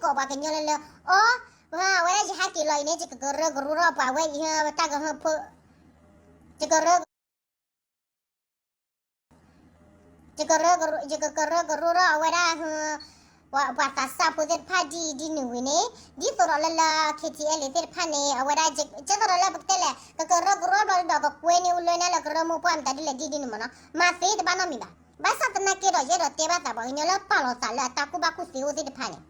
ကိးပှၤကညီလၢလၢ အီ, အဝဲဒၣ်ယဟဲက့ၤလီၤအံၤန့ၣ် ယကကရၢကရိထီၣ်ပှၤဝဲအံၤ တၢ်ကဟၢဖိ, ယကရၢ ယကကရၢကရိထီၣ်အဝဲဒၣ် ပှၤသးစၢ်ဖိသ့ၣ်တဖၣ်ဒ်အံၤဒ်နုၤဝံၤန့ၣ် ဒ်သိးဒီးလၢလၢ KTLA သ့ၣ်တဖၣ်န့ၣ် အဝဲဒၣ် ကဲသိးဒီးလၢပကတဲလဲၣ် ကကရၢကရိဘျီဒီး ကကွဲန့ၢ်အိၣ်လၢန့ၣ်လၢကရၢမိၢ်ပှၢ်မတၤဒ်လဲၣ်ဒ်ဒ်န့ၣ်မ့ၢ်နီၤ မၤသ့တဘၣ်နီတမံၤဘၣ်. ဘၣ်ဆၣ်သနာ်က့ဒီး ယအဲၣ်ဒိးတဲဘၣ်သးပှၤကညီလၢပာ်လီၤသးလၢအတၢ်ကူၣ်ဘၣ်ကူၣ်သ့အိၣ်သ့ၣ်တဖၣ်န့ၣ်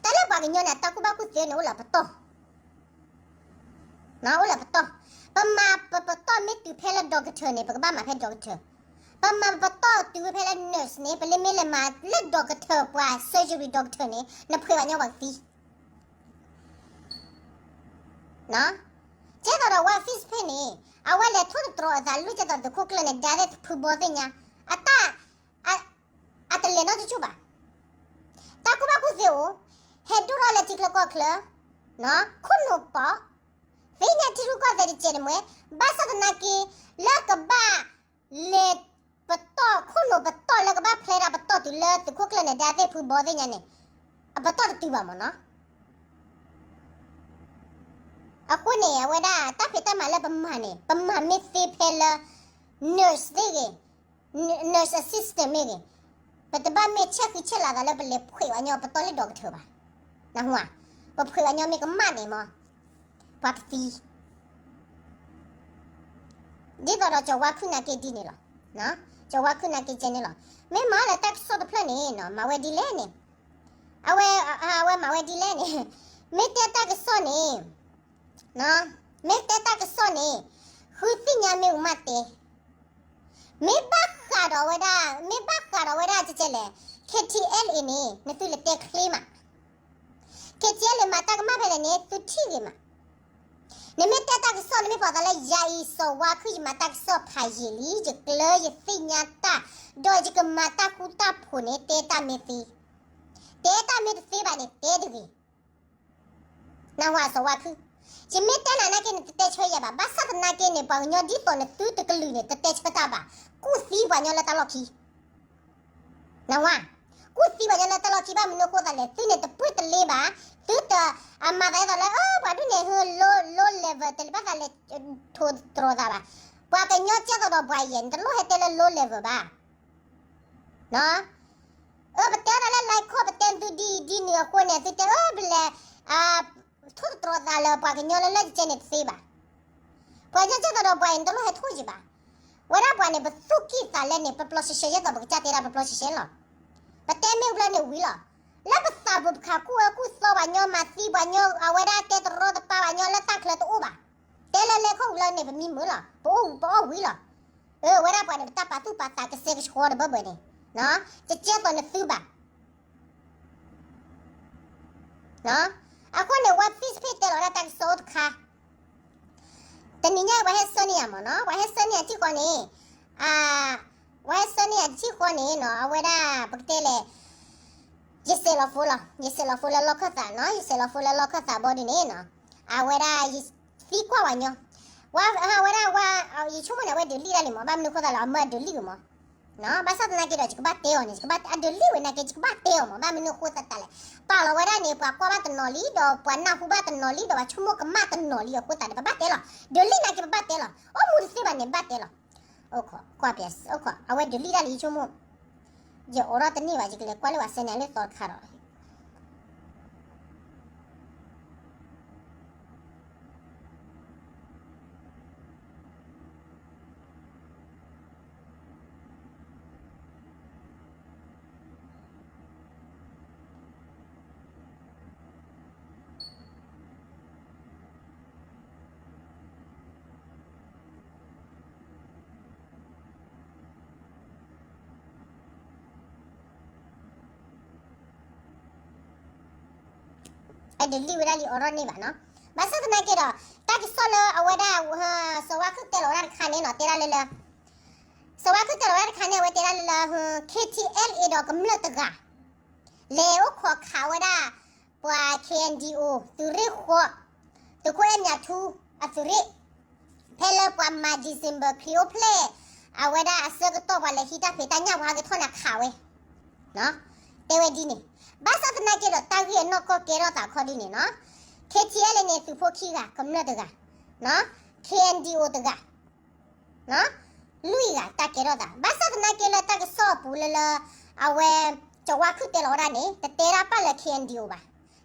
တၢ်လၢပှၤကညီန့ၣ် အတၢ်ကူၣ်ဘၣ်ကူၣ်သ့န့ၣ် အိၣ်လၢပတီၢ် အိၣ်လၢပတီၢ်, ပမၤပပတီၢ်မ့ၢ်တုၤဖဲလၢ doctor န့ၣ် ပကဘၣ်မၤဖဲ doctor, ပမၤပပတီၢ်တုၤဖဲလၢ nurse န့ၣ် ပလၢမ့ၢ်လဲၤမၤလၢ doctor ပှၤ surgery doctor န့ၣ် နဖှဲးဘၣ်ညီပှၤကသံ ကဲသိးဒီးဝဲ Fitch ဖဲန့ၣ် အဝဲလဲၤထိၣ်သတြီၤအသးလၢကဲသိးသုးခိၣ်ကျၢၢ်န့ၣ် ဒါသ့ၣ်ဖုဘီသ့ၣ်ညါ, အတၢ် အတလဲၤနီတကၠိၢ်ဘၣ်. တၢ်ကူၣ်ဘၣ်ကူၣ်သ့အိၣ်, ဟဲဒိၣ်ထီၣ်လၢထံချၢကီၢ်ချၢ, ခိၣ်နူာ်ပီး, သ့ၣ်ညါထံရူၢ်ကီၢ်သဲးတစဲးတမှဲ, ဘၣ်ဆၣ်သနာ်က့ လၢကဘၣ်လဲၤပတီၢ်ခိၣ်နူာ်ပတီၢ်လၢကဘၣ်ဖျဲးဒၣ်ပတီၢ်တုၤလၢသုးခိၣ်ကျၢၢ်န့ၣ် ဒါသ့ၣ်ဖုဘီသ့ၣ်ညါန့ၣ် အပတီၢ်တတုၤဘၣ်မ့ၢ်နီၤ. အဃိန့ၣ် အဝဲဒၣ်တၢ်ဖံးတၢ်မၤလၢပမၤန့ၣ် ပမၤမ့ၢ်သ့ဖဲလၢ nurse သ့ၣ်ဂ့ၤ, nurse assistant မ့ၢ်ဂ့ၤ, ပတဘၣ်မ့ၢ်ဆဲးဃံဆဲးလၤသးလၢပလဲၤဖှဲးဝဲညီပတီၢ်လၢ doctor ဘၣ်. နၢ်ဟူဧါ, ပဖှဲးဝဲညီမ့ၢ်ကမၣ်န့ၣ်မ့ၢ် ပှၤကသံ ဒ်သိးဒီးကၠီၤဝါခုၣ်နာ်က့ဒ်န့ၣ်လီၤ. ကၠီၤဝါခုၣ်နာ်က့ကဲန့ၣ်လီၤ. မ့ၢ်မၤလၢတၢ်ကစီၣ်တဖျၢၣ်န့ၣ် မၤဝဲဒ်လဲၣ်န့ၣ်, အဝဲ, အဝဲမၤဝဲဒ်လဲၣ်န့ၣ်, မ့ၢ်တဲတၢ်ကစီၣ်န့ၣ်, မ့ၢ်တဲတၢ်ကစီၣ်န့ၣ်, ဃုသ့ၣ်ညါမ့ၣ်အူမးတဲ, မ့ၢ်ဘၣ်ဃးဒီးဝဲဒၣ်, မ့ၢ်ဘၣ်ဃးဒီးဝဲဒၣ်ကဲလဲၣ်, KTLA န့ၣ် နသုလဲၤတဲချ့မး KTLA မၤတၢ်ကမၣ်ဖဲလဲၣ်န့ၣ် သုထံၣ်ဂ့ၤမး. နမ့ၢ်တဲတၢ်ကစီၣ် နမ့ၢ်ပှၤသးလၢယၤအံၤ စီၤဝါခုၣ် ယမၤတၢ်ကစီၣ်ဖးယံာ်လံ ယကျၢၤယသ့ၣ်ညါတၢ်, ဒီးယကမၤတၢ်ဃူတၢ်ဖိးန့ၣ် တဲတၢ်မ့ၢ်သ့, တဲတၢ်မ့ၢ်တသ့ဘၣ်န့ၣ် တဲတဂ့ၤ. နၢ်ဟူဧါ စီၤဝါခုၣ်, ယမ့ၢ်တဲနၤနာ်က့ နတတဲဆၢယၤဘၣ်. ဘၣ်ဆၣ်သနာ်က့န့ၣ် ပှၤကညီဒ်သိးနသုတကလုာ်န့ၣ် တတဲဆၢတၢ်ဘၣ်. ကူၣ်သံပှၤညီလၢတၢ်လီၢ်ခံ နၢ်ဟူဧါ, ကူၣ်သံပှၤညီလၢတၢ်လီၢ်ခံ ဘၣ်မနုၤအဃိသတးလဲၣ်, သုန့ၣ်တပှ့ၢ်တလ့ဘၣ်, သုတ, အမၤသးဒ်သိးလၢ ပှၤဒ်န့ၣ် ဟၢ low, low level တလၢဘၣ်သးလဲၤ ထိၣ်သတြီၤသးဘၣ်. ပှၤကညီကဲသိးဒီးပှၤယဲၢ် နတလိၣ်ဟဲတဲလၢ low level ဘၣ်. အၢ ပတဲဒၣ်လၢ လဲၤခီၣ် ပတဲသုဒ်အံၤဒ်နုၤအဃိန့ၣ် သုတဲအၢ ပလဲၤ ထိၣ်သတြီၤသးလၢပှၤကညီလၢလၢကကဲန့ၣ် တသ့ဘၣ်. ပှၤကညီကဲသိးဒီးပှၤအံၤ နတလိၣ်ဟဲထိၣ်ယံာ်ဘၣ်. ဝဲဒၣ်ပှၤန့ၣ် ပသူၣ်ကံၢ်သးလဲန့ၣ် ပပျီရှဲရှဲ ဒ်သိးပကစၢ်တဲဒၣ် ပပျီရှဲရှဲလီၤ. ပတဲမ့ၢ်ဘျီန့ၣ်ဝံၤလီၤ. လၢပသးပူၤပခး ကူၣ်အၢကူၣ်သီပှၤညီ မၤသံပှၤညီ အဝဲဒၣ်တဲတရီတပါပှၤညီလၢတၢ်ချၢတအိၣ်ဘၣ်. တဲလၢလဲၤခီၣ်ဝံၤလီၤန့ၣ် ပမံမုာ်လီၤ. ပအိၣ်ဝံၤလီၤ. အၢ ဝဲဒၣ်ပှၤန့ၣ် ပတၢ်ပာ်သူၣ်ပာ်သးကစဲကဆှီတဘၢဘၢန့ၣ် ကကဲသိးနသုဘၣ်. အဃိန့ၣ် ဝဲ Facebook တဲလီၤဝဲဒၣ်တၢ်ကစီၣ်အိၣ်တခါ, တနံၤညါပှၤဟဲဆှၢန့ၢ်ယၤမ့ၢ်နီၤ, ပှၤဟဲဆှၢန့ၢ်ယၤထံၣ်ဃီန့ၣ်, ပှၤဟဲဆှၢန့ၢ်ယၤထံၣ်ဃီန့ၣ်နီၤ အဝဲဒၣ် ပကတဲလဲၣ်, ယဆဲးလီၤဖိလီၤ, ယဆဲးလီၤဖိလၢလီၢ်ခၢၣ်သးနီၤ, ယဆဲးလီၤဖိလၢလီၢ်ခၢၣ်သးဘီဒ်န့ၣ်နီၤ, အဝဲဒၣ်ယသံကွၢ်ဝဲညီ, ဝဲ အဝဲဒၣ်ဝဲ ယဆိကမိၣ်န့ၣ် အဝဲဒုးလံၣ်ဒၣ်လံမ့ၢ်, ဘၣ်မနုၤအဃိသတးလဲၣ် အမၢအဒုးလံၣ်ဝဲမ့ၢ် ဘၣ်ဆၣ်သနာ်က့ဒီး ယကဘၣ်တဲအီၤန့ၣ် ယကဘၣ်အဒုးလံၣ်ဝဲနာ်က့ ယကဘၣ်တဲအီၤမ့ၢ်, ဘၣ်မနုၤအဃိသတးလဲၣ်, ပာ်လီၤဝဲဒၣ်န့ၣ် ပှၤကွၢ်ဘၣ်တနီၤလံ ဒီးပှၤနၢ်ဟူဘၣ်တနီၤလံ ဒီးပှၤဆိကမိၣ်ကမၣ်တနီၤလံအဃိသတးန့ၣ် ပဘၣ်တဲလီၤ, ဒုးလံၣ်နာ်က့ပဘၣ်တဲလီၤ, အိၣ်ခိး ကွၢ်ပၠး အိၣ်ခိး အဝဲဒုးလံၣ်ဒၣ်လံ ယဆိကမိၣ်, ယအိးထီၣ်တန့ၢ်ဘၣ် ယကလဲၤကွၢ်လၢပှၤဆှၢန့ၢ်လၢသီတခါဒီး အဒုးလံၣ်ဝဲဒၣ်လံ အိးထီၣ်တန့ၢ်ဘၣ်နီၤ, ဘၣ်ဆၣ်သနာ်က့ဒီး တၢ်ကစီၣ်လၢအဝဲဒၣ် စီၤဝါခုၣ်တဲလီၤဝဲဒၣ်တခါန့ၣ်နီၤ တဲဒၣ်လၢလၢ စီၤဝါခုၣ်တဲလီၤဝဲဒၣ်တခါန့ၣ် အဝဲတဲဒၣ်လၢလၢ KTLA ဒီးကမျၢၢ်တဂၤ လဲၤအိၣ်ခိးခးဝဲဒၣ် ပှၤ KNDO သုးရ့ၣ်ဃီ, သုးခိၣ်အဲၣ်မၠးထူ အသုးရ့ၣ်, ဖဲလၢပှၤမၤ December ခရံာ်အိၣ်ဖျဲၣ် အဝဲဒၣ်အဆၢကတီၢ် ပှၤလဲၤဟံးတၢ်ဖံးတၢ်ညၣ် ပှၤဟဲက့ၤထီၣ်နၤခးဝဲ, တဲဝဲဒ်န့ၣ်, ဘၣ်ဆၣ်သနာ်က့ဒီး တၢ်ဂ့ၢ်အနီၢ်ကီၢ်ကဲထီၣ်သးခီဒ်န့ၣ်နီၤ, K T L A န့ၣ် သုးဖိခံဂၤ ကမျၢၢ်တဂၤ, K N D O တဂၤ, လွံၢ်ဂၤတၢ်ကဲထီၣ်သး. ဘၣ်ဆၣ်သနာ်က့လၢတၢ်ကစီၣ်အပူၤလၢလၢ အဝဲ ကၠီၤဝါခုၣ်တဲလီၤဝဲဒၣ်န့ၣ် တတဲဒၣ်ပာ်လၢ K N D O ဘၣ်,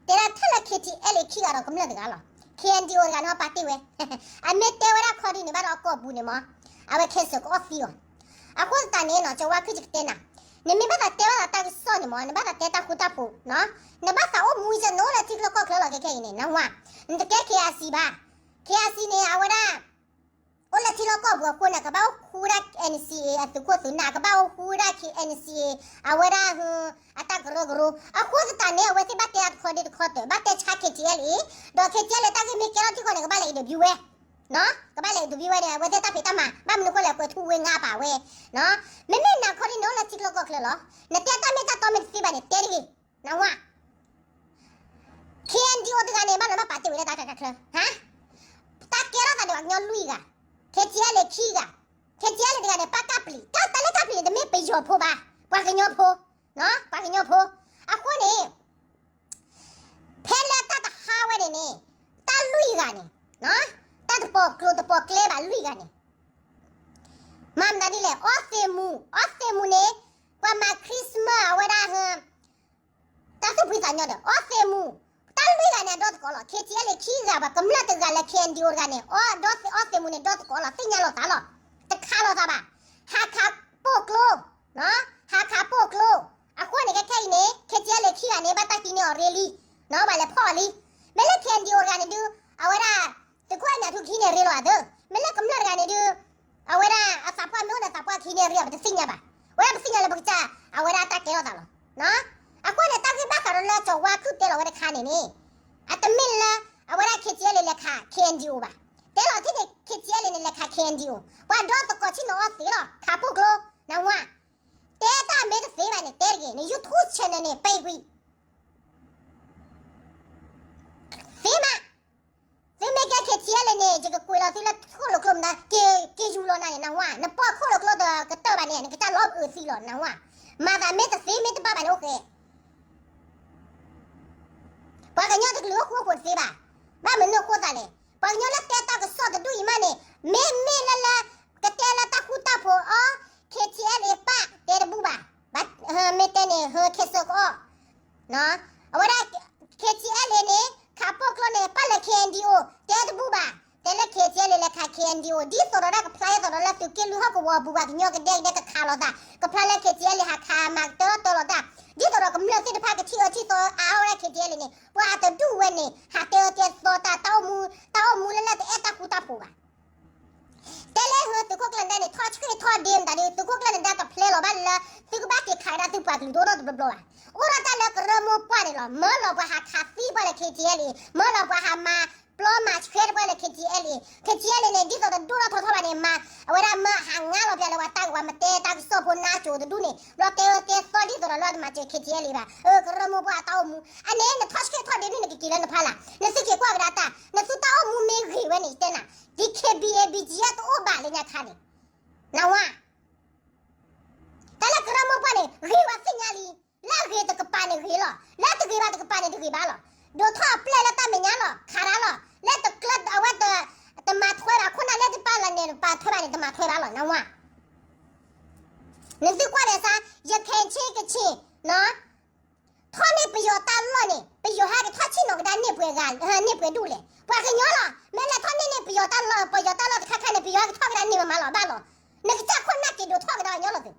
တဲဒၣ်ထဲလၢ K T L A ခံဂၤဒီးကမျၢၢ်တဂၤလီၤ. K N D O တဂၤန့ၣ် ပာ်တ့ၢ်ဝဲ, အမ့ၢ်တဲဝဲဒၣ်ခီဒ်န့ၣ်ဘၣ်ဒီး အကိာ်ပူၤန့ၣ်မး အဝဲ cancel ကအီၣ်သံအီၤ. အဃိသတးန့ၣ်နီၤ ကၠီၤဝါခုၣ်ယကတဲနၤ, နမ့ၢ်ဘၣ်သးတဲဘၣ်သးတၢ်ကစီၣ်န့ၣ်မး နဘၣ်သးတဲတၢ်ဃူတၢ်ဖိး, နဘၣ်သးအိၣ်မူယနီၤလၢထံချၢကီၢ်ချၢလီၤ ခဲခဲအံၤန့ၣ် နဝဲ, နတကဲ K I C ဘၣ်. K I C န့ၣ် အဝဲဒၣ် အိၣ်လၢထံလီၢ်ကီၢ်ပူၤအဃိန့ၣ် ကဘၣ်အိၣ်ဃူဝဲဒၣ် N C A အသုးခိၣ်သုးနၢ် ကဘၣ်အိၣ်ဃူဝဲဒၣ် N C A အဝဲဒၣ် အတၢ်ကရၢကရိ. အဃိသတးန့ၣ် အဝဲသ့ၣ်ဘၣ်တဲအါတခီဒ့တခီတၢၢ် ဘၣ်တဲဆါ K T L A, ဒီး K T L A တၢ်ဂ့ၢ်မ့ၢ်ကဲထီၣ်ထံကီၢ်န့ၣ် ကဘၣ်လဲၤ interview ဝဲ, ကဘၣ်လဲၤ interview ဝဲန့ၣ် အဝဲသ့ၣ်တၢ်ဖံးတၢ်မၤ ဘၣ်မနုၤဃိလဲၣ် ကွဲးထူဝ့ငါပာ်ဝဲ. မ့မ့ၢ်နၤခီဒ်န့ၣ် အိၣ်လၢထံချၢကီၢ်ချၢလီၤ. နတဲတၢ်မ့ၢ်တၢ်တီမ့ၢ်တသ့ဘၣ်န့ၣ် တဲတဂ့ၤ, နဝဲ K N D O တဂၤန့ၣ် ဘၣ်နဘၣ်ပာ်တ့ၢ်ဝဲလၢတၢ်ကခါချၢ, ဟါ, တၢ်ကဲထီၣ်သးဒီးပှၤကညီလွံၢ်ဂၤ, K T L A ခံဂၤ, K T L A တဂၤန့ၣ် ပာ်ကပျံၤ, တၢ်တၢ်လၢကပျံၤန့ၣ် တမ့ၢ်ပယီၤဖိဘၣ်, ပှၤကညီဖိ, ပှၤကညီဖိ. အဃိန့ၣ် ဖဲလၢတၢ်တဟါဝဲန့ၣ်န့ၣ် တၢ်လွံၢ်ဂၤန့ၣ် တၢ်တပိာ်ကျိၤတပိာ်ကျဲဘၣ်လွံၢ်ဂၤန့ၣ် မၤမတၤဒ်လဲၣ်, အီသံးမူ, အီသံးမူန့ၣ် ပှၤမၤ Christmas အဝဲဒၣ် တၢ်သူၣ်ဖှံသးညီဒီး အီသံးမူ, တၢ်လွံၢ်ဂၤန့ၣ် အဒီသကိးလီၤ. K T L A ခံဂၤဘၣ် ကမျၢၢ်တဂၤလၢ K N D O တဂၤန့ၣ် အီသံးမူန့ၣ် ဒီသကိးလီၤ သ့ၣ်ညါလိာ်သးလီၤ. တခးလိာ်သးဘၣ်. ဟးခးပိာ်ကျိ, ဟးခးပိာ်ကျိ. အဃိန့ၣ် ခဲခဲအံၤန့ၣ် K T L A ခံဂၤန့ၣ် ဘၣ်တၢ်ဟံးန့ၢ်အီၤရ့လံ, ဘၣ်လဲၤဖီၣ်အီၤလံ. မ့ၢ်လၢ K N D O တဂၤန့ၣ်ဒုး အဝဲဒၣ် သုးခိၣ်အဲၣ်မၠးထူခံန့ၣ်ရ့လီၤအသး, မ့ၢ်လၢကမျၢၢ်တဂၤန့ၣ်ဒုး အဝဲဒၣ်အသးပှၢ်မ့ၢ်အိၣ်ဒီးသးပှၢ်ခံန့ၣ်ရ့အီၤ ပတသ့ၣ်ညါဘၣ်. အဝဲဒၣ်ပသ့ၣ်ညါလၢပကစၢ် အဝဲဒၣ်တၢ်ကဲထီၣ်သးလီၤ. အဃိန့ၣ် တၢ်ဂ့ၢ်ဘၣ်ဃးဒီးလၢကၠီၤဝါခုၣ်တဲလီၤဝဲတခါန့ၣ်န့ၣ် အတမ့ၢ်လၢ အဝဲဒၣ် K T L A လဲၤခး K N D O ဘၣ်. တဲလီၤထံၣ်န့ၣ် K T L A န့ၣ် လဲၤခး K N D O ပှၤဒီသကိးဆ့ၣ်နီၤအီသံးလီၤ ခးပိာ်ကျိ နဝဲ. တဲတၢ်မ့ၢ်တသ့ဘၣ်န့ၣ် တဲတဂ့ၤ န YouTube channel န့ၣ် ပံကွံာ် သ့မး, သုမ့ၢ်ကဲ K T L A န့ၣ် ယကကွံာ်လီၤသုလၢခိၣ်လိာ်ကျိမနုၤ က့ၤယူၤလီၤနၤန့ၣ် နဝဲ, နပိာ်ခိၣ်လိာ်ကျိဒီးကတၢၢ်ဘၣ်န့ၣ် နကစၢ်လီၤအုးသံလီၤ နဝဲ. မၤသးမ့ၢ်တသ့မ့ၢ်တဘၣ်ဘၣ်န့ၣ် အိၣ်ဃဲ ပှၤကညီတကလုာ်အိၣ်ဃူအိၣ်ဖိးတသ့ဘၣ်. ဘၣ်မနုၤအဃိသးလဲၣ်, ပှၤကညီလၢတဲတၢ်ကစီၣ်တဒူၣ်အံၤမးန့ၣ် မ့မ့ၢ်လၢလၢ ကတဲလၢတၢ်ဃူတၢ်ဖိးအီၤ K T L A ပၣ်တဲတဘူၣ်ဘၣ်. မ့ၢ်တဲန့ၣ် ဟၢ cancel ကအီၣ် အဝဲဒၣ် K T L A န့ၣ် ခးပိာ်ကျိန့ၣ် ပၣ်လၢ K N D O တဲတဘူၣ်ဘၣ်. တဲလၢ K T L A လဲၤခး K N D O ဒ်သိးဒီးဒၣ်ကဖျါဒ်သိးဒီးလၢသုးက့လွံၢ်ဟီၣ်ကဝီၤပူၤ ပှၤကညီကဒဲကဒဲကခးလိာ်သး ကဖျါလၢ K T L A ဟးခးမၤကတၢၢ်တၢၢ်လိာ်သး ဒ်သိးဒီးကမျၢၢ်သ့ၣ်တဖၣ်ကထံၣ်အၢထံၣ်သီအါအါဝဲဒၣ် K T L A န့ၣ် ပှၤအတဒူၣ်ဝဲန့ၣ် ဟးတဲအၢတဲသီတၢ် တၢ်အိၣ်မူ တၢ်အိၣ်မူလၢလၢတအဲၣ်တၢ်ဃူတၢ်ဖိးဘၣ်. တဲလၢဟၢ သုးခိၣ်ကျၢၢ်နဒါန့ၣ် ထီၣ်ဆှၢထီၣ်ဒ့မတၤဒုး သုးခိၣ်ကျၢၢ်နဒါကဖျဲလီၤဘၣ်လၢ သုကဘၣ်က့ၤခးဒၣ်သုပှၤကလုာ်တအိၣ်နီတဘျီဘျီဘၣ်. အိၣ်ဒၣ်တၢ်လၢကရၢမိၢ်ပှၢ်န့ၣ်လီၤ. မၢလီၤပှၤဟးခးသံပှၤလၢ K T L A မၢလီၤပှၤဟးမၤပျီမၤဆှဲတပှၢ်လၢ K T L A, K T L A န့ၣ် ဒ်သိးတဒိၣ်ထီၣ်ထီထီၣ်ဘၣ်န့ၣ် မၤ အဝဲဒၣ်မၢဟးငါလီၤပှၤလၢပှၤတၢ်ကဝၤ မတဲတၢ်ကစီၣ်ဖိနါစိၤတဒူၣ်န့ၣ် ဘျီတဲအၢတဲသီဒ်သိးဒီးလၢတမၤစၢၤ K T L A ဘၣ်. အၢ ကရၢမိၢ်ပှၢ်အတၢ်အိၣ်မူ အန့ၣ် နထီၣ်ဆှၢထီၣ်ဒ့ဒုး နကက့ၤလၢနဖီလာ် နသုက့ၤကွၢ်ကဒါတၢ် နသုတၢ်အိၣ်မူမ့ၢ်ဂ့ၤဝဲန့ၣ် ယတဲနၤ ဒ် K B A B G တအိၣ်ဘၣ်လၢညါခါန့ၣ် နဝဲ တၢ်လၢကရၢမိၢ်ပှၢ်န့ၣ် ဂ့ၤဝဲသ့ၣ်ညါလံ. လၢအဂ့ၤတကပၤန့ၣ်ဂ့ၤလီၤ. လၢတဂ့ၤဘၣ်တကပၤန့ၣ်တဂ့ၤဘၣ်လီၤ. ဒိးထီၣ်အပျဲၢ်လၢတၢ်မဲာ်ညါလီၤ. ခးဒၣ်လီၤ. လၢတကျၢၤအဝဲတ တမၤထွဲဘၣ် ခိၣ်နၢ်လၢတပာ်လီၤန့ၣ် တပာ်ထွဲဘၣ်န့ၣ် တမၤထွဲဘၣ်လီၤ နဝဲ. နသုကွၢ်ဒီးစါ ယခဲအံၤဆ့ကဆ့ၣ် ထီၣ်န့ၢ်ပယီၤတၢ်လီၢ်န့ၣ် ပယီၤဟဲကထီၣ်ဆ့ၣ်နီၤကဒါန့ၢ်ပှဲၤဂၤ န့ၢ်ပှဲၤဒူၣ်လဲၣ်. ပှၤကညီလီၤ. မ့ၢ်လဲၤထီၣ်န့ၢ်န့ၢ်ပယီၤတၢ်လီၢ် ပယီၤတၢ်လီၢ်တခါခါန့ၣ် ပယီၤဟဲကထီၣ်ကဒါန့ၢ်မးမးလီၤ ဘၣ်လီၤ. နကစၢ်ခိၣ်နၢ်က့ၤဒိးထီၣ်ကဒါညီလီၤသုး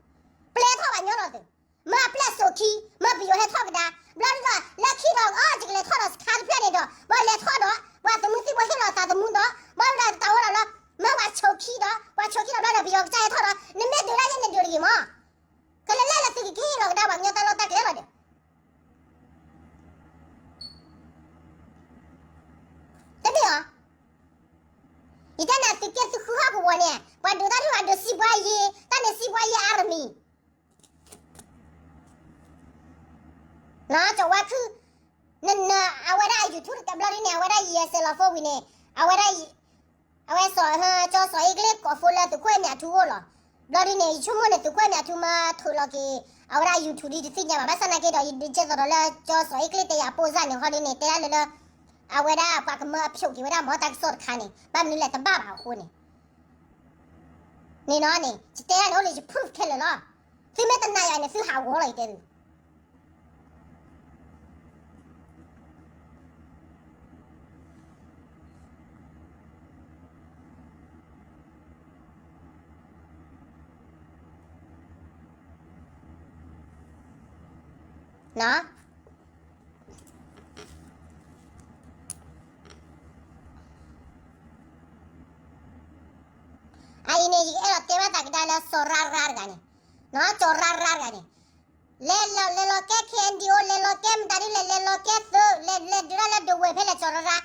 ပျဲထီၣ်ဘၣ်ညီလီၤသုး မၢအပျဲၢ်စိာ်ခံ မၢပယီၤဟဲထီၣ်ကဒါ ဘျီဒီး လၢခံဒီး အီ ယကလဲၤထီၣ်ဒီးစခါတဖျၢၣ်န့ၣ်ဒီး ပှၤလဲၤထီၣ်ဒီး ပှၤသမူသံၣ်ဖိဟ့ၣ်လီၤသးသမူဒီး ဘၣ်ဝဲဒၣ်တၢ်ဝဲဒၣ်လၢ မၢပှၤဆိးခံဒီး ပှၤဆိးခံဒီးဘျီဒီး ပယီၤကစၢ်ဟဲထီၣ်ဒီး နမ့ၢ်ဒုးဒၣ်ယဲၢ်နဒုးတဂ့ၤမး ကလဲၤလဲၣ်လၢသုးက့ၤကဟ့ၣ်လီၤကဒါပှၤကညီတၢ်လီၢ်တၢ်ကျဲလီၤဒီး တမ့ၢ်အီၤ ယတဲနၤသုးက့သုးဃုဟီၣ်ကဝီၤန့ၣ် ပှၤဒိးတၢ်ထူၣ်အဒိးစံးပှၤယ့ၤ တၢ်န့ၣ်စံးပှၤယ့ၤအါရမံၤ ကၠီၤဝါခုၣ် နန အဝဲဒၣ်အ YouTube တဘျီဒ်န့ၣ် အဝဲဒၣ်ယဲၢ်စဲးလီၤဖိဝံၤန့ၣ် အဝဲဒၣ် အဝဲစီၤ ကၠီၤစီၤအ့ကလ့ၣ်ကိးဖိလၢသုးခိၣ်အဲၣ်မၠးထူအိၣ်လီၤ. ဘျီဒ်န့ၣ် ယဆိကမိၣ်န့ၣ် သုးခိၣ်အဲၣ်မၠးထူမၢထုးလီၤက့ၤ အဝဲဒၣ် YouTube ဒ်တသ့ၣ်ညါဘၣ်, ဘၣ်ဆၣ်သနာ်က့ဒီး ယဒုးကဲသိးဒီးလၢ ကၠီစီၤအ့ကျ့ၣ်တဲယၤအပိၢ်စၢ်န့ၣ် ဟီဒ်န့ၣ် တဲဒၣ်လၢလၢ အဝဲဒၣ်ပှၤကမၢအဖျိးက့ၤဝဲဒၣ်မ့ၢ်တၢ်ကစီၣ်တခါန့ၣ် ဘၣ်မနုၤလဲၣ်တဘၣ်ဘၣ်အဃိန့ၣ် န့ၣ်နီၤန့ၣ် ယတဲဒၣ်န့ၣ်အိၣ်လၢယ proof ခဲလၢာ်လီၤ. သုမ့ၢ်တနာ်ယၤန့ၣ် သုဟးဂီၤလီၤ ယတဲသု နီၤ အအံၤန့ၣ် ယကအဲၣ်ဒိးတဲဘၣ်သးကဒါလၢစီၤရါရါတဂၤန့ၣ်, နီၤ စီၤရါရါတဂၤန့ၣ်, လဲၤလီၤ လဲၤလီၤကဲ ခ့ၣ်အဲၣ်ယူၣ် လဲၤလီၤကဲမတၤဒ်လဲၣ် လဲၤလီၤကဲသုး လဲၤဒုးဒၣ်လၢဒဝဲၢ်ဖဲလဲၣ် စီၤရါရါ,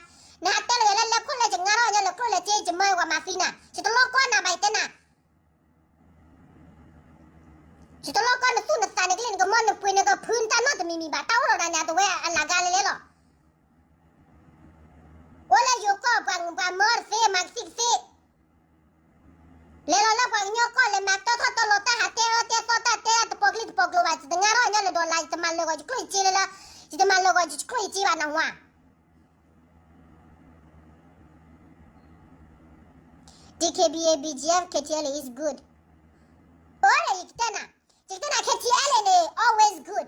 နဟးတဲလီၤယၤလၢလဲၤခိၣ်လဲၤယငါထီၣ်ညါလၢကျိၣ်လဲၤစ့ ယမၢဝဲမၤသံနၤ ယတလိၣ်ကီနၤဘၣ် ယတဲနၤ ယတလိၣ်ကီနသူၣ်နသးနကလံၢ်နကမီၢ်နပှ့ၤနကဖုနတၢ်နီတမံၤမံၤဘၣ် တၢ်အိၣ်ဒီးနၤန့ၣ် အတဝဲအလၤကါလဲၣ်လဲၣ်လီၤ. အိၣ်လၢယိၤကီၢ်ပှၤမၢတသ့ မၤကသံၣ်ကသ့, လဲၤလီၤလၢပှၤကညီကီၢ်လဲၤမၤတီထီၣ်တီလီၤတၢ် ဟးတဲအၢတဲသီတၢ် တဲတၢ်တပီၤကျိၤတပီၤကျိၤဘၣ် ယတငါထီၣ်ညါလၢဒီးလါ ယတမၤလၢာ်ဂီၤယကျိၣ်ယစ့လၢလၢ, ယတမၤလၢာ်ဂီၤယကျိၣ်ယစ့ဘၣ်နဟါ DKBA BGF KTLA is good. အိၣ်ဒီးယကတဲနၤ, ယကတဲနၤ KTLA န့ၣ် always good,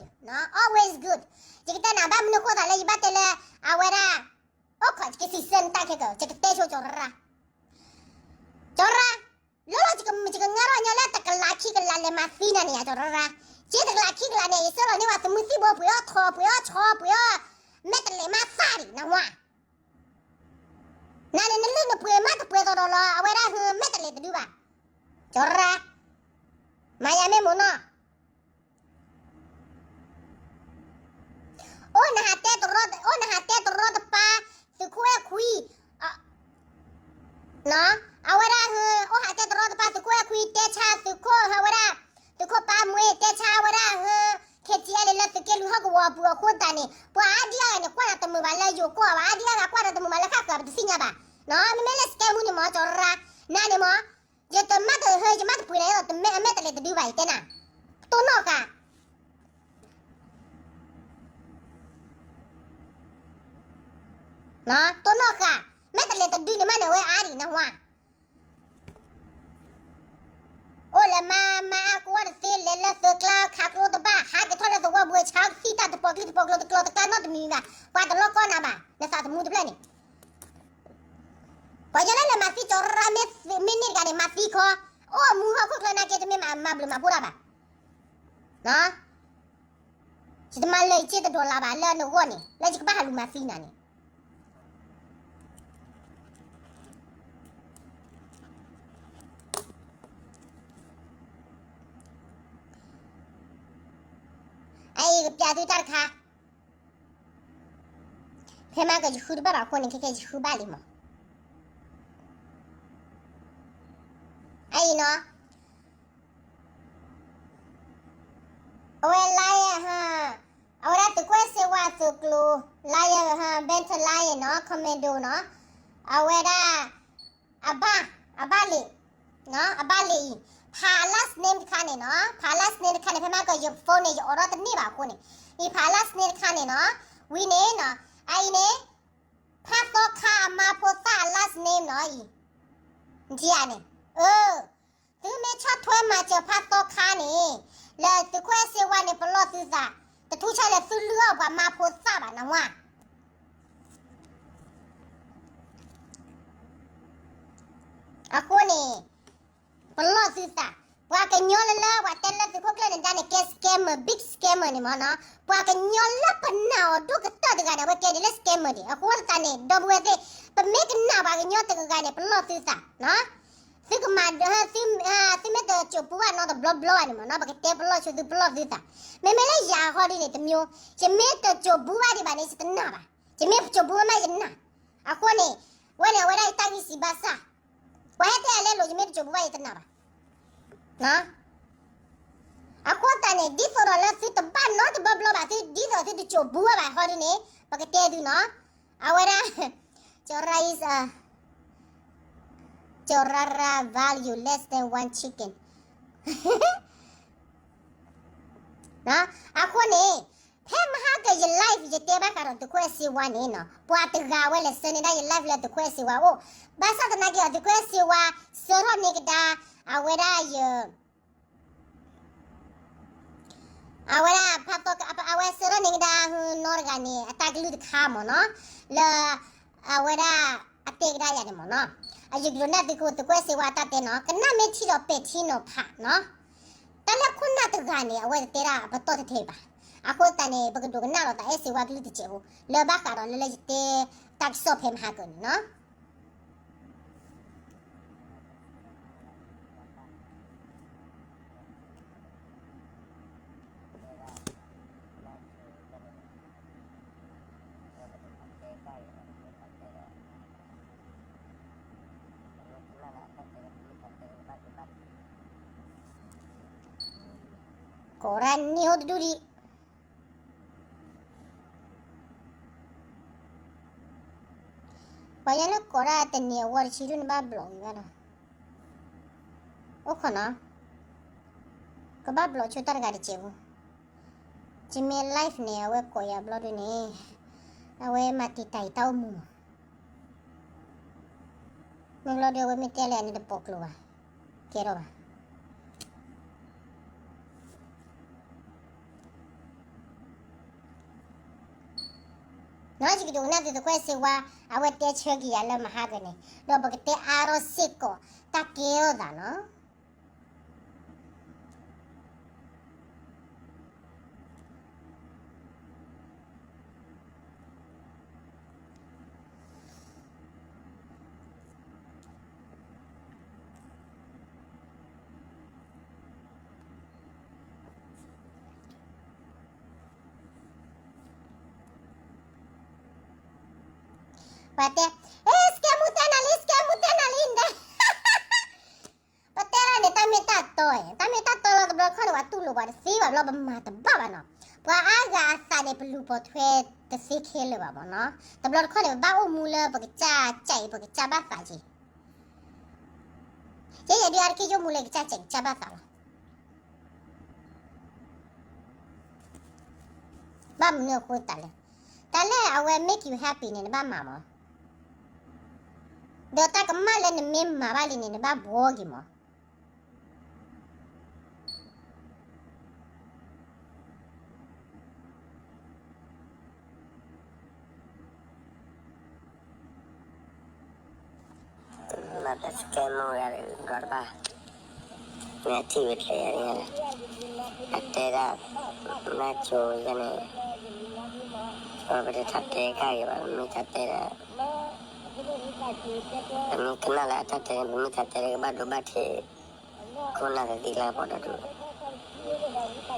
always good. ယကတဲနၤ ဘၣ်မနုၤဃိသးလၢယဘၣ်တဲလၢ အဝဲဒၣ် အိၣ်ခိး ယကစံးဆၢနတၢ်ခဲကၢၤ ယကတဲဆိကၠီၤရၢ်, ကၠီၤရၢ်, လၢလီၤ ယကငါထီၣ်ညါလၢတကလးခံကလးလဲၤမၤသံနၤန့ၣ်ဧါ ကၠီၤရၢ်, က့တကလးခံကလးန့ၣ် ယဆၢလီၤန့ၢ်ဝဲသုးမုၢ်သံၣ်ဘိပှ့ၤအီၣ်ထီၣ်ပှ့ၤအီၣ်ဆီပှ့ၤအီၣ်, မဲာ်တလဲၤမၤသၣ်ဒံး နဝါ နၤန့ၣ် နလုၢ်နပှ့ၤမးတပှဲၤသိးဒီးလီၤ အဝဲဒၣ်ဟၢ မဲာ်တလဲၤတဒုဘၣ်, ကၠီၤရၢ်, မၤယၤမ့ၢ်မိၢ်နီၢ်, အိၣ်နဟးတဲတရီတပါ သုးခိၣ်အဲၣ်ခွံ, အဝဲဒၣ်ဟၢ အိၣ်ဟးတဲတရီတပါ သုးခိၣ်အဲၣ်ခွံ တဲဆါသုးခိၣ်ဟၢဝဲဒၣ်, သုးခိၣ်ပၢ်မှ့ တဲဆါဝဲဒၣ်ဟၢ KTLA လၢသုးက့လွံၢ်ဟီၣ်ကဝီၤအပူၤအဃိသတးန့ၣ် ပှၤအါဒံအါဂၤန့ၣ် ကွၢ်နၤတမုာ်ဘၣ်လၢယိၤကီၢ်ဘၣ် အါဒံအါဂၤကွၢ်နၤတမုာ်ဘၣ်လၢဃၣ်ဃၢၤ ပတသ့ၣ်ညါဘၣ်, မ့မ့ၢ်လၢ scam မူန့ၣ်မ့ၢ် ကၠီၤရၢ်, နၤန့ၣ်မ့ၢ် ယတမၤတဟၢ ယမၤတပှ့ၤနၤ ယမဲာ်တလဲၤတဒုဘၣ် ယတဲနၤ, တိၢ်နီၣ်ဃာ် တိၢ်နီၣ်ဃာ် မဲာ်တလဲၤတဒုန့ၣ်မးန့ၣ် အဝဲအါဒံးနဟါ, အိၣ်လၢမါမါအါကိးဝဲတသ့ လဲၤလၢသုးကျါခးကျိတဘၣ် ဟးက့ၤထီၣ်လၢသဝီပူၤ ဆါသံၣ်တၢ်တပီၤကျံတပီၤကျိၤတကျိၤတကျါနီတမံၤဘၣ် ပှၤတလိၣ်ကီနၤဘၣ် နသးသမူတဖျၢၣ်န့ၣ် ပှၤယဲလၢလဲၤမၤသံကၠီၤရၢ် မ့ၢ်န့ၢ်တဂၤန့ၣ် မၤသံခီ, အိၣ်မူဟီၣ်ခိၣ်ချၢနာ်က့ တမ့ၢ်မၤဘျုးမၤဖှိၣ်တၢ်ဘၣ်, ယတမၤလၢာ်ယစ့တဒီလါဘၣ် လၢနဂီၢ်န့ၣ် လၢယကဘၣ်ဟးလူၤမၤသံနၤန့ၣ် အအံၤကပျးသုတၢ်တခါ, ဖဲမၤကယဃုတဘၣ်ဘၣ်အဃိန့ၣ် ခဲခဲယဃုဘၣ်လံမး, အအံၤနီၤ အဝဲ lion ဟါ, အဝဲဒၣ်သုးခိၣ်အဲၣ်စ့ဝါသုးကျိၤ lion ဟါ battle lion နီၤ commando နီၤ, အဝဲဒၣ် အဘၣ်, အဘၣ်လံ, အဘၣ်လံအံၤ, ဖး last name တခါန့ၣ်နီၤ, ဖး last name တခါန့ၣ် ဖဲမၤကယ phone န့ၣ် ယအိးထီၣ်တန့ၢ်ဘၣ်အဃိန့ၣ်, အံၤဖး last name တခါန့ၣ်နီၤ, ဝံၤန့ၣ်နီၤ, အအံၤန့ၣ် ဖးသီခါအမါဖိသၣ်အ last name နီၤအံၤ, နထံၣ်ဧါန့ၣ်, အၢ သုမ့ၢ်ဆီၣ်ထွဲမၤစၢၤဖးသီခါန့ၣ်, လၢသုးခိၣ်အဲၣ်စ့ဝါန့ၣ် ပလီၢ်သုသး, တထူၣ်ဆါလဲၣ်သုလုၢ်အီၣ်ပှၤမါဖိသၣ်ဘၣ်နဝါ အဃိန့ၣ်, ပလီၢ်သုသး, ပှၤကညီလၢလၢပှၤတဲလၢသုးခိၣ်ကျၢၢ်နဒါန့ၣ် ကဲ scammer, big scammer န့ၣ်မ့ၢ်နီၤ, ပှၤကညီလၢပနာ်အီၤဒိၣ်ကတၢၢ်တဂၤန့ၣ် အဝဲကဲဒ်လၢ scammer ဒံး, အဃိသတးန့ၣ် ဒီပုၢ်ဝဲၢ်သ့ၣ်, ပမ့ၢ်ကနာ်ပှၤကညီတဂၤဂၤန့ၣ် ပလီၢ်သုသး, သုကမၤ, သုမ့ၢ်တစိာ်ပူၤဘၣ်နီတဘျီဘျီဘၣ်န့ၣ်မ့ၢ်နီၤ ပကတဲပလီၢ်ဆိသုပလီၢ်သုသး, မ့မ့ၢ်လၢယၤဟီဒ်န့ၣ် တမျိုး, ယမ့ၢ်တစိာ်ပူၤဘၣ်ဒံးဘၣ်န့ၣ် ယတနာ်ဘၣ်, ယမ့ၢ်စိာ်ပူၤဘၣ်မးယနာ်, အဃိန့ၣ်, ဝဲန့ၣ်အဝဲဒၣ်ယတၢ်ဂံၢ်စၢ်ဘါစၢ် ပှၤဟဲတဲအလဲလိာ် ယမ့ၢ်တစိာ်ပူၤဘၣ်ယတနာ်ဘၣ်, အဃိသတးန့ၣ် ဒ်သိးဒီးလၢသုတဘၣ်နီတဘျီဘျီဘၣ် သုဒ်သိးသုတစိာ်ပူၤဘၣ်ဘၣ်ဟီဒ်န့ၣ် ပကတဲသုနီၤ, အဝဲဒၣ်, ကၠီၤရၢ် is a, ကၠီၤရၢ်ရၢ် value less than one chicken. အဃိန့ၣ် ဖဲမဟါကယ live ယတဲဘၣ်ဃးဒီးသုးခိၣ်အဲၣ်စ့ဝါန့ၣ်နီၤ ပှၤတဂၤဝဲလဲၤဆှၢန့ၢ်ဒၣ်ယ live လၢသုးခိၣ်အဲၣ်စ့ဝါအိၣ်, ဘၣ်ဆၣ်သနာ်က့ဒီး သုးခိၣ်အဲၣ်စ့ဝါ ဆှၢထီၣ်န့ၢ်ကဒါ အဝဲဒၣ်ယ အဝဲဒၣ် ဖးသီ အဝဲဆှၢထီၣ်န့ၢ်ကဒါ နီတဂၤန့ၣ် အတၢ်ကလုၢ်တခါမ့ၢ်နီၤ, လၢ အဝဲဒၣ် အတဲကဒါယၤန့ၣ်မ့ၢ်နီၤ, အယကဒိးနၢ်သုးခိၣ် သုးခိၣ်အဲၣ်စ့ဝါတၢ်တဲနီၤ, ကနၣ်မ့ၢ်ထံဒီးပဲာ်ထံနီၤဖးနီၤ, တၢ်လၢခိၣ်နၢ်တဂၤန့ၣ် အဝဲတတဲဒၣ်အပတီၢ်တထဲဘၣ်, အဃိသတးန့ၣ် ပကဒိးကနၣ်လီၤသးအဲၣ်စ့ဝါကလုၢ်တစဲးဖိ လၢဘၣ်ဃးဒီးလၢလၢယတဲ တၢ်ကစီၣ်ဖဲမဟါကၢန့ၣ်နီၤ. ကိးဒၣ်န့ၢ်ဟိတဒူၣ်ဒံး, ပှၤညါလၢကိးဒၣ်တနံၤအဝီတဆံဒူၣ်န့ၣ်ဘၣ်ဘျီးဝံၤဘၣ်ဒီး, အိၣ်ခိးနီၤ, ကဘၣ်ဘျီးဆိတၢ်တဂၤတစဲးဖိ, ယမ့ၢ် live န့ၣ် အဝဲကိးယၤဘျီဒုန့ၣ်, အဝဲမၤတံာ်တာ်ယတၢ်အိၣ်မူမး မ့ၢ်ဘျီဒီး အဝဲမ့ၢ်တဲလဲၣ်န့ၣ်တပိာ်ကျိၤဘၣ်, ကဲထီၣ်ဘၣ်. နီၢ်ယကဒိးကနၣ်သုးခိၣ်အဲၣ်စ့ဝါ, အဝဲတဲဆၢက့ၤယၤလၢမဟါကၢန့ၣ်, ဒီးပကတဲအါထီၣ်စ့ၢ်ကီး တၢ်ကဲထီၣ်သးနီၤ. ပှၤတဲ, အဲ စကဲမူတဲနၤလံ, စကဲမူတဲနၤလံဒဲ, ပတဲဒၣ်န့ၣ် တၢ်မ့ၢ်တၢ်တီ, တၢ်မ့ၢ်တၢ်တီလီၤ. တဘျီတခီၣ်န့ၣ် ပှၤတူၢ်လိာ်ပှၤတသ့ဘၣ်ဘျီ ပမၤတဘၣ်ဘၣ်နီၤ. ပှၤအါဂၤအသးန့ၣ် ပလူၤပိာ်ထွဲတသ့ခဲလၢာ်ဘၣ်မ့ၢ်နီၤ. တဘျီတခီၣ်န့ၣ် ပဘၣ်အိၣ်မူလၢပကစၢ်ကဲအံၤ ပကစၢ်ဘၣ်သးက့ၤ, ယဲယဲဒုးအါတက့ၢ် ယအိၣ်မူလၢကစၢ်ကဲအံၤ ကစၢ်ဘၣ်သးလီၤ. ဘၣ်မနုၤအဃိသတးလဲၣ်. တၢ်လၢအဝဲ make you happy န့ၣ် နဘၣ်မၤမး, ဒီးတၢ်ကမၣ်လၢနမ့ၢ်မၤဘၣ်လံန့ၣ် နဘၣ်ဘှီက့ၤမး. မၤတၢ်စကဲမူယၤဒီး ဒီးတဘၣ်, မ့ၢ်အထံၣ်ဝဲတလဲၤယၤန့ၣ်, အတဲဒၣ်, နၢ်ကၠိယၤန့ၣ်, ပတထီၣ်တဲကါဂ့ၤဘၣ်, ပမ့ၢ်ထီၣ်တဲဒီး, ပမ့ၢ်ကနၣ်လၢအတၢ်တဲန့ၣ် ပမ့ၢ်ထီၣ်တဲဒီးကဘၣ်ဒိဘၣ်ထံး, ခိၣ်နၢ်ကသံလၢပီးဒီးဒူၣ်,